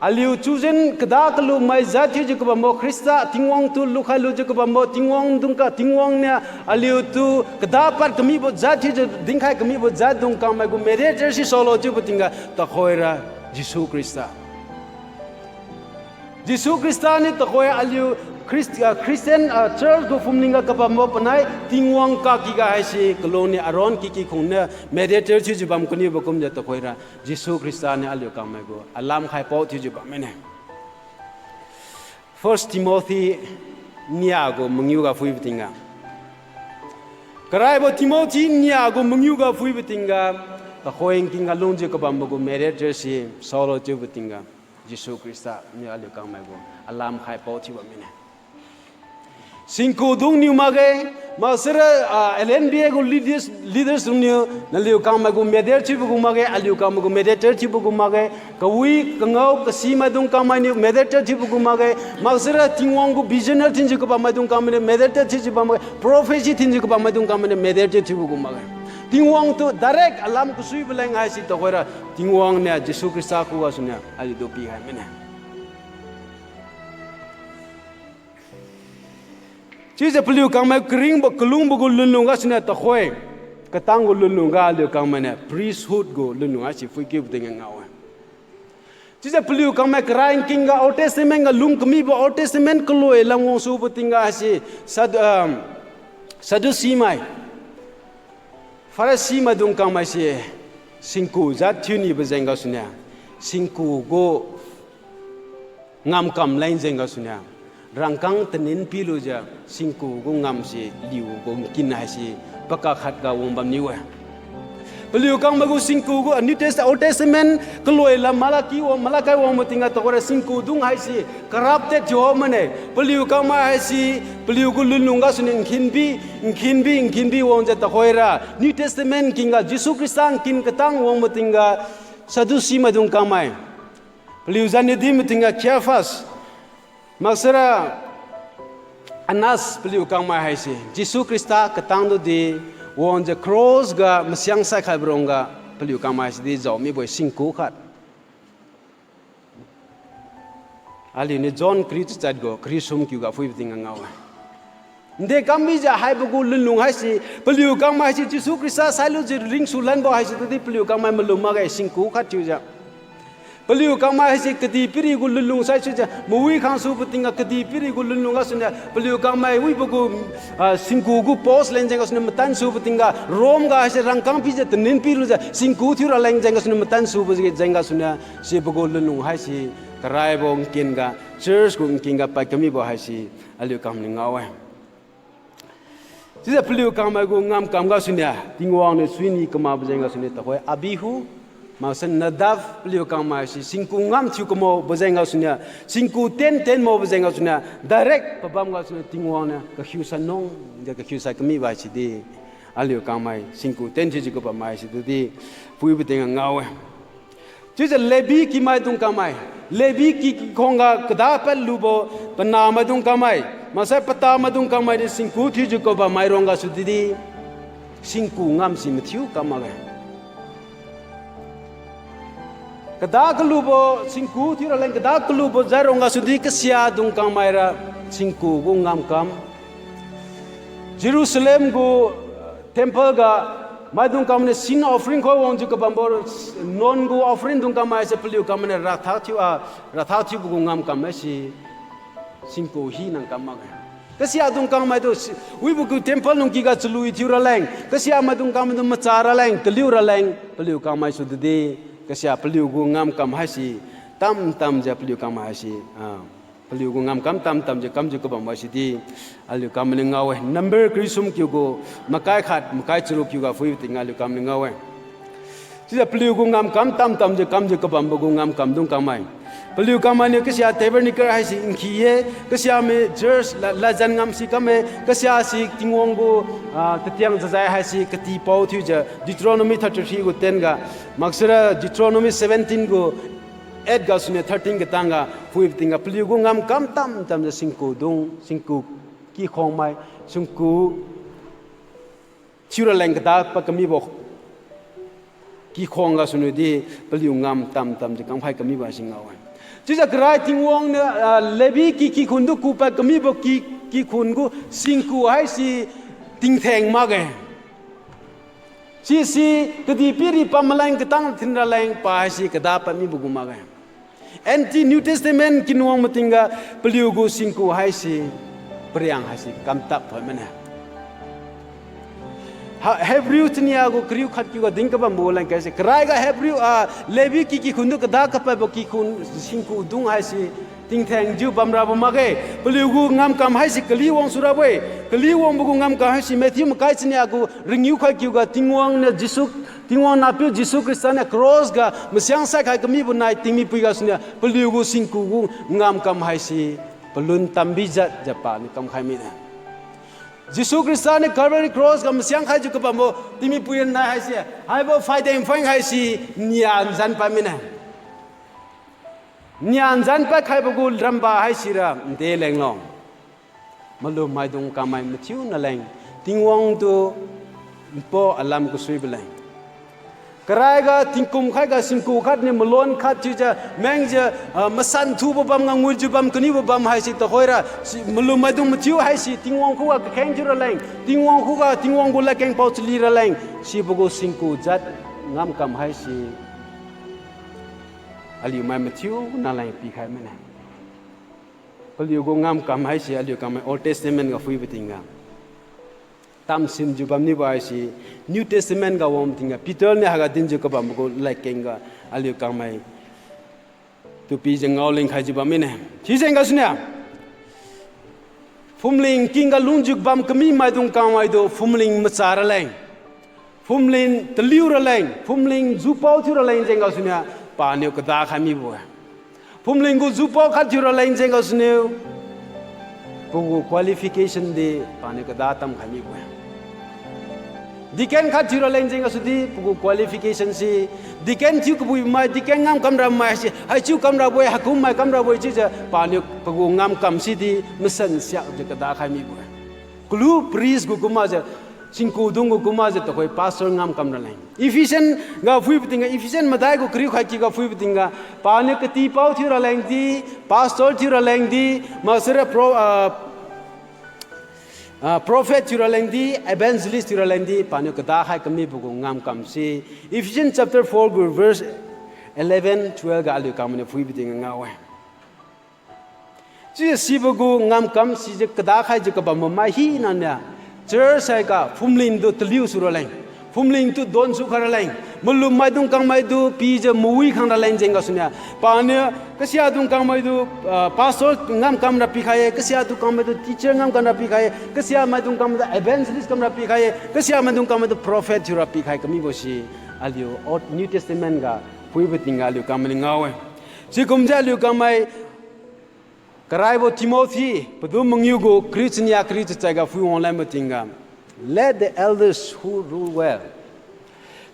aliu chosen kada kalumai jat thiujiu kabambo Khrista, Tingwang tu lukhai lujiu kabambo, Tingwang dungka, Tingwang niu aliutu kada pad kamibo jat thiujiu dinkhai kamibo jat dung kangmai gu mediator si saolo chiubo tingga tuhoira Jesu Khrista. Jesu Khrista niu tuhoi aliu Christ-, ah, Christian, ah, church gu phumlingga kabambo panai Tingwang kakyga haise kalon niu Aaron kiky khungniu mediator thiujiu bam kanibo kumjiu tuhoira Jesu Khrista niu aliu kangmai gu alam khaipao thiujiu bam mine. First Timothy nia gu mangiu ga phuibo tingga, karaibo Timothy nia gu mangiu ga phuibo tingga, tuhoi nkingga lungjiu kabambo gu mediator si saolo chiubo tingga, Jesu Khrista niu aliu kangmai gu alam khaipao thiubo mine. Singku dungniu makge, maksara, ah, L N B A gu leaders, leaders dungniu naliu kangmai gu mediator thiubo gu makge, aliu kangmai gu mediator thiubo gu makge, kawi, kangao, kasimaidung kangmai niu mediator thiubo gu makge, maksara Tingwang gu vision thinjiu kabammaidung kangmai niu mediator thiujiu bam makge, prophecy thinjiu kabammaidung kangmai niu mediator thiubo gu makge. Tingwang tu direct alam kasuibo leng haise tuhoira Tingwang niu Jesu Khrista khugasuniu aliutu pikhai mine. Chiujiu paliu kangmai karingbo kalungbo gu lunlung gasuniu tuhoi, katang gu lunlung ga aliu kangmai niu priesthood gu lunlung haise phuikiubo tingga ngao-e. Chiujiu paliu kangmai karai nkingga Old Testament ga lung kamibo Old Testament kaloi lam wangsubo tingga haise Sad-, um, Sadducee mai, Pharisee maidung kangmai se singku jat thiunibo jeng gasuniu, singku gu ngamkam leng jeng gasuniu, rangkang tanin pilujiu singku gu ngam se liu gu nkin haise pakak khat ga wang bamniu-e. Paliu kangmai gu singku gu New Test-, Old Testament kaloi lam Malachi wang, Malachi wangbo tingga tuhoira singku dung haise corrupted thiuhao mane. Paliu kangmai haise paliu gu lunlung gasuniu nkhinbi, nkhinbi, nkhinbi wangjiu tuhoira New Testament nkingga Jesu Khrista nkin katang wangbo tingga Sadducee maidung kangmai, paliu jani di matingga Caiaphas, maksara Annas paliu kangmai haise Jesu Khrista katang tudi wangjiu cross ga masiang saikhaibo rongga paliu kangmai haise di jao mibo-e singku khat. Aliuniu John kariu chachat gu kariu sum kiuga phuibo tingga ngao-e. Nde kam mijiu haibo gu lunlung haise, paliu kangmai haise Jesu Khrista sailujiu ringsulanbo haise tudi paliu kangmai malum makge singku khat thiujiu. Paliu kangmai haise kadihpiri gu lunlung saisuijiu mawi khangsubo tingga kadihpiri gu lunlung gasuniu paliu kangmai wibo gu, ah, singku gu post leng jeng gasuniu matansubo tingga, Rome ga haise rangkang pijiu tanin pilujiu singku thiura leng jeng gasuniu matansubo jeng gasuniu, sibo gu lunlung haise karaibo nkin ga, church gu nkin ga pad kamibo haise aliu kangmai ngao-e. Chiujiu paliu kangmai gu ngamkam gasuniu Tingwang niu suini kamakbo jeng gasuniu tuhoi Abihu, maksai Nadab paliu kangmai se singku ngam thiu kamaobo jeng gasuniu, singku ten ten maobo jeng gasuniu, direct pabam gasuniu Tingwang niu kakhiu sai nung, jiu kakhiu sai kamibo haise di aliu kangmai singku ten thiujiu kabammai se tudi phuibo tingga ngao-e. Chiujiu Levi kimaidung kamai, Levi ki kikhangga kada padlubo panahmaidung kamai, maksai patamaidung kamai di singku thiujiu kabam mairong gasu didi, singku ngamsi mathiu kam makge. Kada kalubo singku thiuraleng, kada kalubo jat rong gasudi kasiadung kangmaira singku gu ngamkam. Jerusalem gu temple ga maidung kangmainiu sin offering khoi wangjiu kabambo, nuan gu offering dung kangmaise paliu kangmainiu ratha thiu a, ratha thiubo gu ngamkam haise singku hina kam makge. Kasiadung kangmaitu si-, wibo gu temple lungkiga chalui thiuraleng, kasiamaidung kangmaitu macha raleng, taliu raleng, paliu kangmai sudidi, kasia paliu gu ngamkam haise, tamtamjiu paliu kangmai haise, ah, paliu gu ngamkam tamtamjiu kamjiu kabam haisidi, aliu kangmainiu ngao-e. Number karisum kiu gu, makai khat, makai charuk kiuga phuibo tingga aliu kangmainiu ngao-e. Chiujiu paliu gu ngamkam tamtamjiu kamjiu kabambo gu ngamkam dung kangmai. Paliu kangmainiu kasia tabernacle haise nkhi-e, kasiami church la, ladjan ngamsi kamme, kasiasi Tingwang gu, ah, tatiang jajai haise katipao thiujiu Deuteronomy thirty-three gu ten ga, maksara Deuteronomy seventeen gu eight gasuniu thirteen katangga phuibo tingga paliu gu ngamkam tamtamjiu singku dung, singku kikhangmai, singku thiuraleng kada pad kamibo kikhang gasuniudi paliu ngam tamtamjiu kamkhai kamibo haise ngao-e. Chiujiu karai Tingwang niu, ah, Levi ki kikhun tu kupad kamibo ki, kikhun gu singku haise tingtheng makge. Sisi kadihpiri pam maleng katang thin raleng pa haise kada pad mibo gu makge. Anti New Testament kinuang matingga paliu gu singku haise pariang haise kamtap thoi mane. Ha, Hebrew chania gu kariu khat kiuga din kabambo leng kaise, karaiga Hebrew, ah, Levi ki kikhun tu kada kapadbo kikhun singku dung haise tingthengjiu bamrabo makge. Paliu gu ngamkam haise kali wang surabo-e. Kali wangbo gu ngamkam haise Matthew makai chania gu ringiu khat kiuga Tingwang niu Jesu, Tingwang Nahpiu Jesu Khrista niu cross ga masiang saikhai kamibo nai tingmipui gasuniu paliu gu singku gu ngamkam haise palun tambijat jiu paniu kamkhai mine. Jesu Khrista niu Calvary cross ga masiang khaijiu kabambo tingmipui nai haise, haibo phaideng phaing haise nia nzan pad mine. Nia nzan pad khaibo gu ramba haisira nde lenglo. Malum maidung kangmai mathiu naleng, Tingwang tu npo alam kasuibo leng. Karaiga tingkum khaiga singku khatniu malon khat thiujiu mengjiu, ah, masan thubo bam, nganguijiu bam, kanibo bam haise tuhoira, si, malum maidung mathiu haise Tingwang khuga kakheng thiu raleng, Tingwang khuga, Tingwang gu ladkeng pao chali raleng, sibo gu singku jat ngamkam haise aliu mai mathiu naleng pikhai mane. Paliu gu ngamkam haise aliu kangmai Old Testament ga phuibo tingga tamsimjiu bamnibo haise New Testament ga wang tingga Peter niu haiga dinjiu kabambo gu ladkeng ga aliu kangmai tu pijiu ngaoling khaijiu bam mine. Sijeng gasuniu phumling kingga lungjiu bam kami maidung kangmai tu phumling macha raleng, phumling taliu raleng, phumling jupao thiu raleng jeng gasuniu paniu kada khai mibo-e. Phumling gu jupao khat thiu raleng jeng gasuniu pagu qualification di paniu kada tamkhai mibo-e. Deacon khat thiu raleng jeng gasudi pagu qualification se, deacon thiu kabuimai, deacon ngamkam ramai se, haichiu kamrabo-e, haikum mai kamrabo-e chiujiu paniu pagu ngamkam sidi masan siakjiu kada khai mibo-e. Kalu priest gu kummakjiu, singkudung gu kummakjiu tuhoi pastor ngamkam raleng. Ephesian ga phuibo tingga, Ephesian madai gu kariu khat kiga phuibo tingga, paniu katipao thiu raleng di, pastor thiu raleng di, maksara pro, ah, ah, prophet thiu raleng di, evangelist thiu raleng di, paniu kada khai kamibo gu ngamkam se Ephesians chapter four gu verse eleven, twelve ga aliu kangmainiu phuibo tingga ngao-e. Chiujiu sibo gu ngamkam sijiu kada khaijiu kabambo mai hinaniu, church haiga phumling tu taliu su raleng, phumling tu donsu khai raleng, malum maidung kangmai tu pijiu mawi khang raleng jeng gasuniu, paniu kasiadung kangmai tu, ah, pastor ngamkam ra pikhai-e, kasiadung kangmai tu teacher ngamkam ra pikhai-e, kasia maidung kangmai tu evangelist kam ra pikhai-e, kasia maidung kangmai tu prophet thiura pikhai kamibo si aliu Old, New Testament ga phuibo tingga aliu kangmainiu ngao-e. Sikumjiu aliu kangmai karaibo Timothy padu mangiu gu kariu chania kariu chachai ga phui wang lanbo tingga, let the elders who rule well.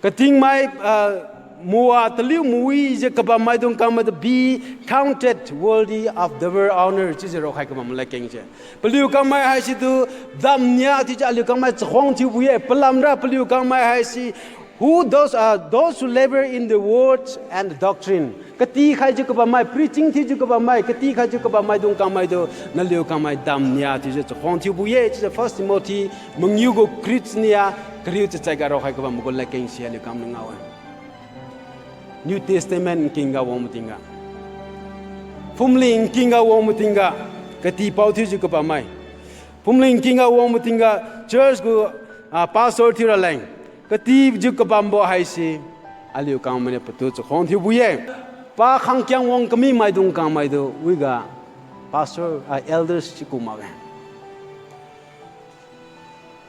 Katingmai, ah, Mua taliu mawijiu kabam maidung kangmai tu be counted worthy of double honor chiujiu raokhai kabam ladkeng se. Paliu kangmai haisitu damnia thiujiu aliu kangmai chakhuang thiubo ye. Palamra paliu kangmai haise who those, uh, those who labor in the word and the doctrine. Katikhaijiu kabammai, preaching thiujiu kabammai, katikhaijiu kabam maidung kangmaitu naliu kangmai damnia thiujiu chakhuang thiubo ye chiujiu First Timothy mangiu gu kariu chania kariu chachai ga raokhai kabam gu ladkeng se aliu kangmai ngao-e. New Testament nking ga wang mating ga, phumling nking ga wang mating ga, katipao thiujiu kabammai, phumling nking ga wang mating ga, church gu, ah, pastor thiu raleng katijiu kabambo haise aliu kangmainiu patu chakhuang thiubo ye. Pa khangkiang wang kami maidung kangmaitu wiga pastor, ah, elders chiu ku makge.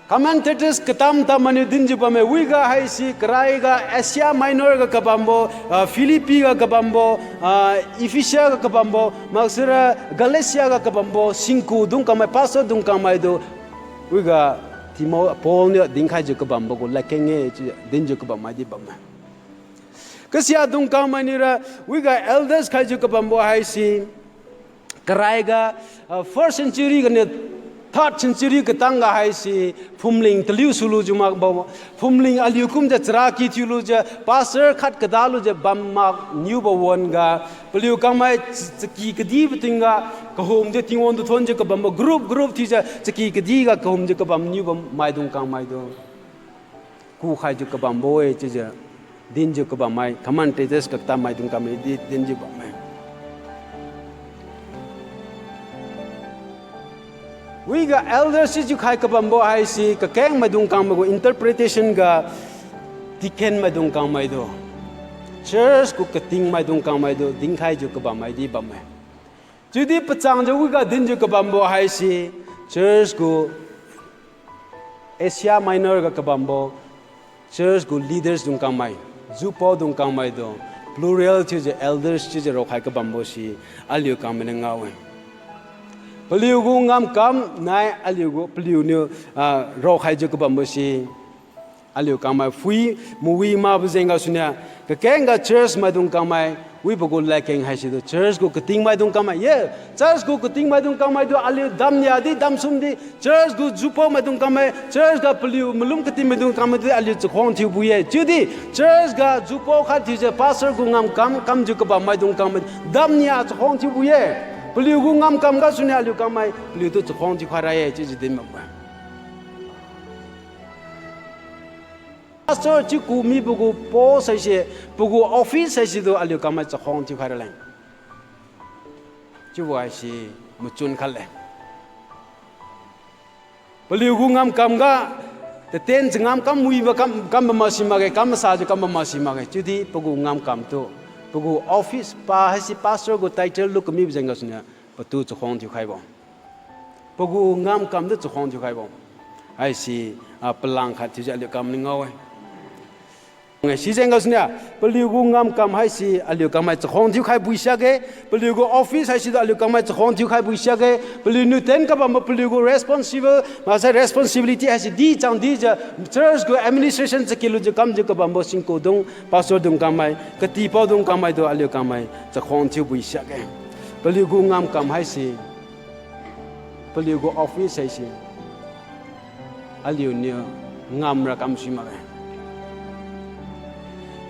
Commentators katam tam mainiu dinjiu bamme, wiga haise karaiga Asia Minor ga kabambo, ah, Philippi ga kabambo, ah, Ephesia ga kabambo maksira Galatia ga kabambo singkudung kangmai, pastor dung kangmaitu wiga Timo-, Paul niu dinkhaijiu kabambo gu ladkeng-e chiu dinjiu kabam maidi bamme. Kasiadung kangmai niura wiga elders khaijiu kabambo haise karaiga, ah, first century ganiu third century katang ga haise phumling taliu sulujiu makbo, phumling aliu kumjiu charaky thiulujiu pastor khat kadalujiu bam mak niubo wan-ga paliu kangmai ch-, chaky kadibo tingga kahumjiu Tingwang tu thonjiu kabambo group group thiujiu chaky kadi ga kahumjiu kabam niubo maidung kangmaitu kukhaijiu kabambo-e chiujiu dinjiu kabammai, commentators katammai dung kangmai di dinjiu bamme. Wiga elders chiujiu khai kabambo haise kakeng maidung kangmai gu interpretation ga deacon maidung kangmaitu church gu kating maidung kangmaitu dinkhaijiu kabam maidi bamme. Chiudi pachangjiu wiga dinjiu kabambo haise church gu Asia Minor ga kabambo church gu leaders dung kangmai, jupao dung kangmaitu plural thiujiu elders chiujiu raokhai kabambo se aliu kangmainiu ngao-e. Paliu gu ngamkam nai aliu gu paliuniu, ah, raokhaijiu kabambo se aliu kangmai phui mawi makbo jeng gasuniu kakeng ga church maidung kangmai wibo gu ladkeng haisitu church gu kating maidung kangmai ye, church gu kating maidung kangmaitu aliu damnia di damsum di church gu jupao maidung kangmai, church ga paliu malum kating maidung kangmaitu aliu chakhuang thiubo ye. Chiudi church ga jupao khat thiujiu pastor gu ngamkam kamjiu kabam maidung kangmai damnia chakhuang thiubo ye. Paliu gu ngamkam gasuniu aliu kangmai paliutu chakhuang thiukhai ra ye chiujiu din bambo-e. Pastor chiu ku mibo gu post haise, pagu office haisitu aliu kangmai chakhuang thiukhai raleng chiubo haise machun khatle. Paliu gu ngamkam ga taten changam kam wibo kam, kam bam masi makge, kam masajiu kam bam masi makge. Chiudi pagu ngamkamtu, pagu office pa haise pastor gu title lu kamibo jeng gasuniu patu chakhuang thiukhaibo, pagu ngamkamtu chakhuang thiukhaibo haise, ah, palang khat thiujiu aliu kangmainiu ngao-e. Sijeng gasuniu paliu gu ngamkam haise aliu kangmai chakhuang thiukhai bui siakge, paliu gu office haisitu aliu kangmai chakhuang thiukhai bui siakge, paliuniu ten kabambo paliu gu responsible maksai responsibility haise di changdijiu church gu administration chakilujiu kamjiu kabambo singkudung, pastor dung kangmai, katipaodung kangmaitu aliu kangmai chakhuang thiu bui siakge. Paliu gu ngamkam haise, paliu gu office haise aliuniu ngamra kamsui makge.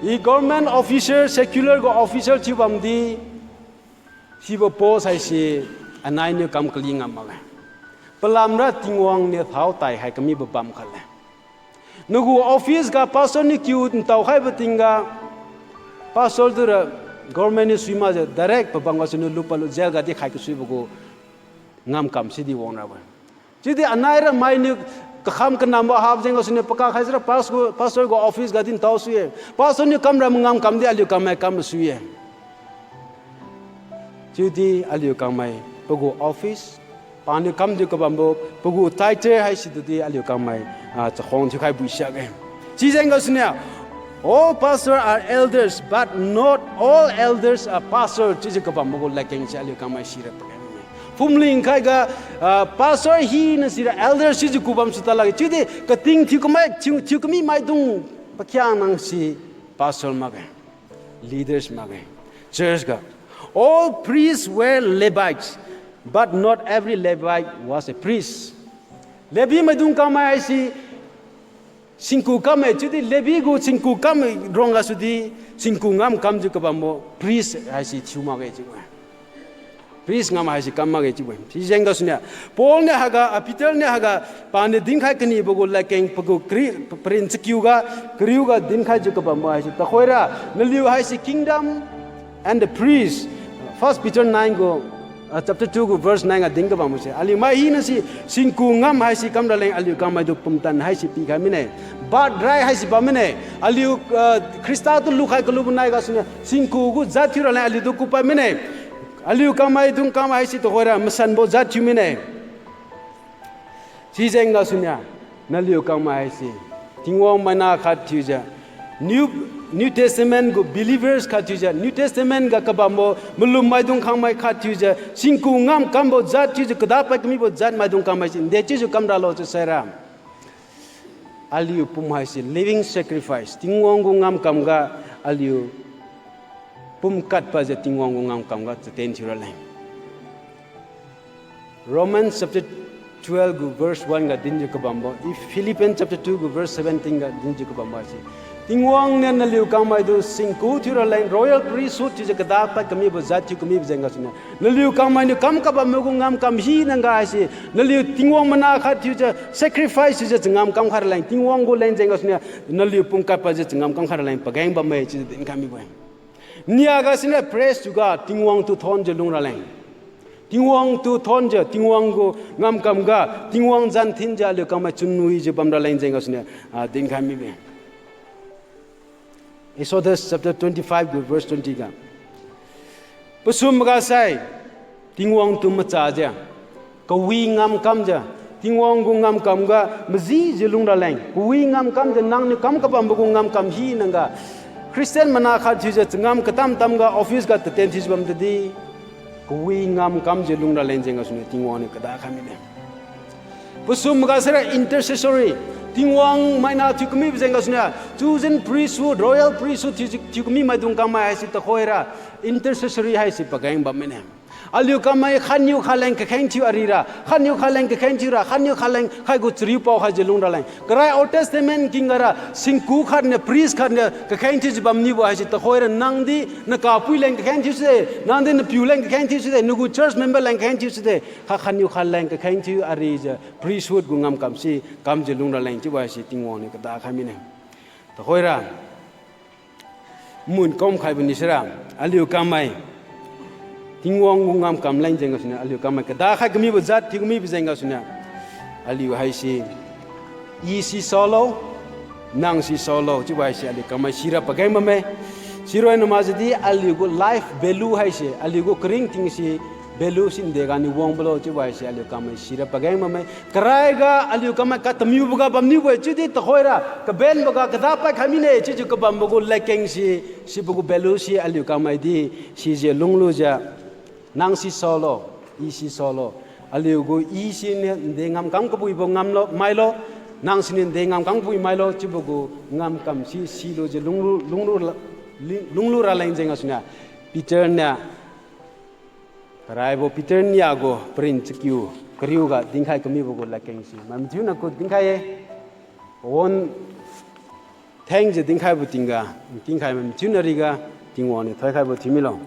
I government officer, secular gu officer thiubamdi, sibo post haise anainiu kam kali ngam makge. Palamra Tingwang niu thao tai hai kamibo bam khatle. Nagu office ga pastor niu kiu ntao khaibo tingga, pastor tura government niu sui makjiu direct pabam gasuniu lupadlu jail ga di khai kasuibo gu ngamkam sidi wangrabo-e. Chiudi anaira mainiu kakham kanambo habo jeng gasuniu paka khai sira pas-, pastor gu office ga di ntao sui-e. Pastor niu kamra mangamkam di aliu kangmai kam masui-e. Chiudi aliu kangmai pagu office, paniu kamjiu kabambo pagu title haisitudi aliu kangmai, ah, chakhuang thiukhai bui siakge. Sijeng gasuniu, all pastor are elders, but not all elders are pastor chiujiu kabambo gu ladkeng se aliu kangmai sira pakeng-e. Phumling khaiga, ah, pastor hina sira elder sijiu kubam suta lakge. Chiudi kating thiu kamai, thiu, thiu kami maidung pakhiangnang si pastor makge. leaders makge. Church ga, all priests were Levites, but not every Levite was a priest. Levi maidung kangmai haise singku kamme chiudi Levi gu singku kam rong gasudi singku ngam kamjiu kabambo priest haise thiu makge chiu-e. Priest ngam haise kam makge chiu-e. Sijeng gasuniu Paul niu haiga, ah, Peter niu haiga, paniu dinkhai kanibo gu ladkeng pagu kari, parin chakiu ga, kariu ga dinkhaijiu kabambo haise. Tuhoira, naliu haise kingdom and the priest. First Peter nine gu, ah, chapter two gu verse nine ga din kabambose. Aliu mai hinase singku ngam haise kam raleng aliu kangmaitu pumtan haise pikhai mine. Birthright haise bam mine. Aliu, ah, Khrista tu lukhai kalubo nai gasuniu singku gu jat thiu raleng aliutu kupad mine. Aliu kangmaidung kangmai haise tuhoira masanbo jat thiu mine. Sijeng gasuniu, naliu kangmai haise Tingwang maina khat thiujiu, New, New Testament gu believers khat thiujiu, New Testament ga kabambo malum maidung kangmai khat thiujiu, singku ngam kambo jat thiujiu, kadapad kamibo jat maidung kangmai si nde chiujiu kam ralo chiusaira, aliu pum haise living sacrifice, Tingwang gu ngamkam ga aliu pum kadpadjiu Tingwang gu ngamkam ga chaten thiu raleng. Romans chapter twelve gu verse one ga dinjiu kabambo, if Philippians chapter two gu verse seventeen ga dinjiu kabambo haise, Tingwang niu naliu kangmaitu singku thiu raleng royal priesthood thiujiu kadapad kamibo jat thiu kamibo jeng gasuniu, naliu kangmainiu kam kabambo gu ngamkam hina ga haise, naliu Tingwang maina khat thiujiu sacrifice thiujiu changam kam khai raleng, Tingwang gu leng jeng gasuniu, naliu pum kadpadjiu changam kam khai raleng pageng bamme chiujiu dinkhai mibo-e. Nia gasuniu praise to God, Tingwang tu thonjiu lung raleng. Tingwang tu thonjiu, Tingwang gu ngamkam ga, Tingwang zan thinjiu aliu kangmai chunwijiu bam raleng jeng gasuniu, ah, dinkhai mibo-e. Exodus chapter twenty-five gu verse twenty ga, pasum maga sai, Tingwang tu machajiu, kawi ngamkamjiu, Tingwang gu ngamkam ga majijiu lung raleng, kawi ngamkamjiu nangniu kam kabambo gu ngamkam hina ga, Christian maina khat thiujiu changam katam-tam ga office ga taten thiujiu bam tadi, kawi ngamkamjiu lung raleng jeng gasuniu Tingwang niu kadakhai mine. Pasum maga saira intercessory, Tingwang maina thiu kamibo jeng gasuniu, chosen priesthood, royal priesthood thiu, thiu kami maidung kangmai haise tuhoira, intercessory haise pageng bam mine. Aliu kangmai khatniu khatleng kakheng thiu arira, khatniu khatleng kakheng thiura, khatniu khatleng khaigu chariu pao khaijiu lung raleng. Karai Old Testament king gara singku khatniu, priest khatniu kakheng thiujiu bamnibo haise tuhoira nangdi nakapui leng kakheng thiu sude, nangdi napiu leng kakheng thiu sude, nagu church member leng kakheng thiu sude, khat khatniu khatleng kakheng thiu arijiu priesthood gu ngamkam si kamjiu lung raleng chiubo haise Tingwang niu kadakhai mine. Tuhoira, mun kamkhaibo ni saira, aliu kangmai Tingwang gu ngamkam leng jeng gasuniu aliu kangmai kadakhai kamibo jat thiu kamibo jeng gasuniu, aliu haise, I si Saul lo, nang si Saul lo chiubo haise aliu kangmai sira pageng bamme. Siroi na makjiudi aliu gu life value haise, aliu gu karingting si value si nde ganiu wangbo lo chiubo haise aliu kangmai sira pageng bamme. Karaiga aliu kangmai katamiuboga bamniubo-e chiudi tuhoira kabenboga kadapad khai mine chiujiu kabambo gu ladkeng si, sibo gu value si aliu kangmai di sijiu lunglujiu, nang si Saul lo, I si Saul lo. Aliu gu I siniu nde ngamkam kabuibo ngamlo, mailo. Nang siniu nde ngamkam kabui mailo chiubo gu ngamkam si silujiu lunglu, lunglu, lunglu raleng jeng gasuniu, Peter niu, karaibo Peter nia gu parin chakiu kariu ga dinkhai kamibo gu ladkeng si mai mathiuna ku dinkhai-e. Pawan thengjiu dinkhaibo tingga, ntingkhai mai mathiuna riga, Tingwang niu thoikhaibo thiumilo.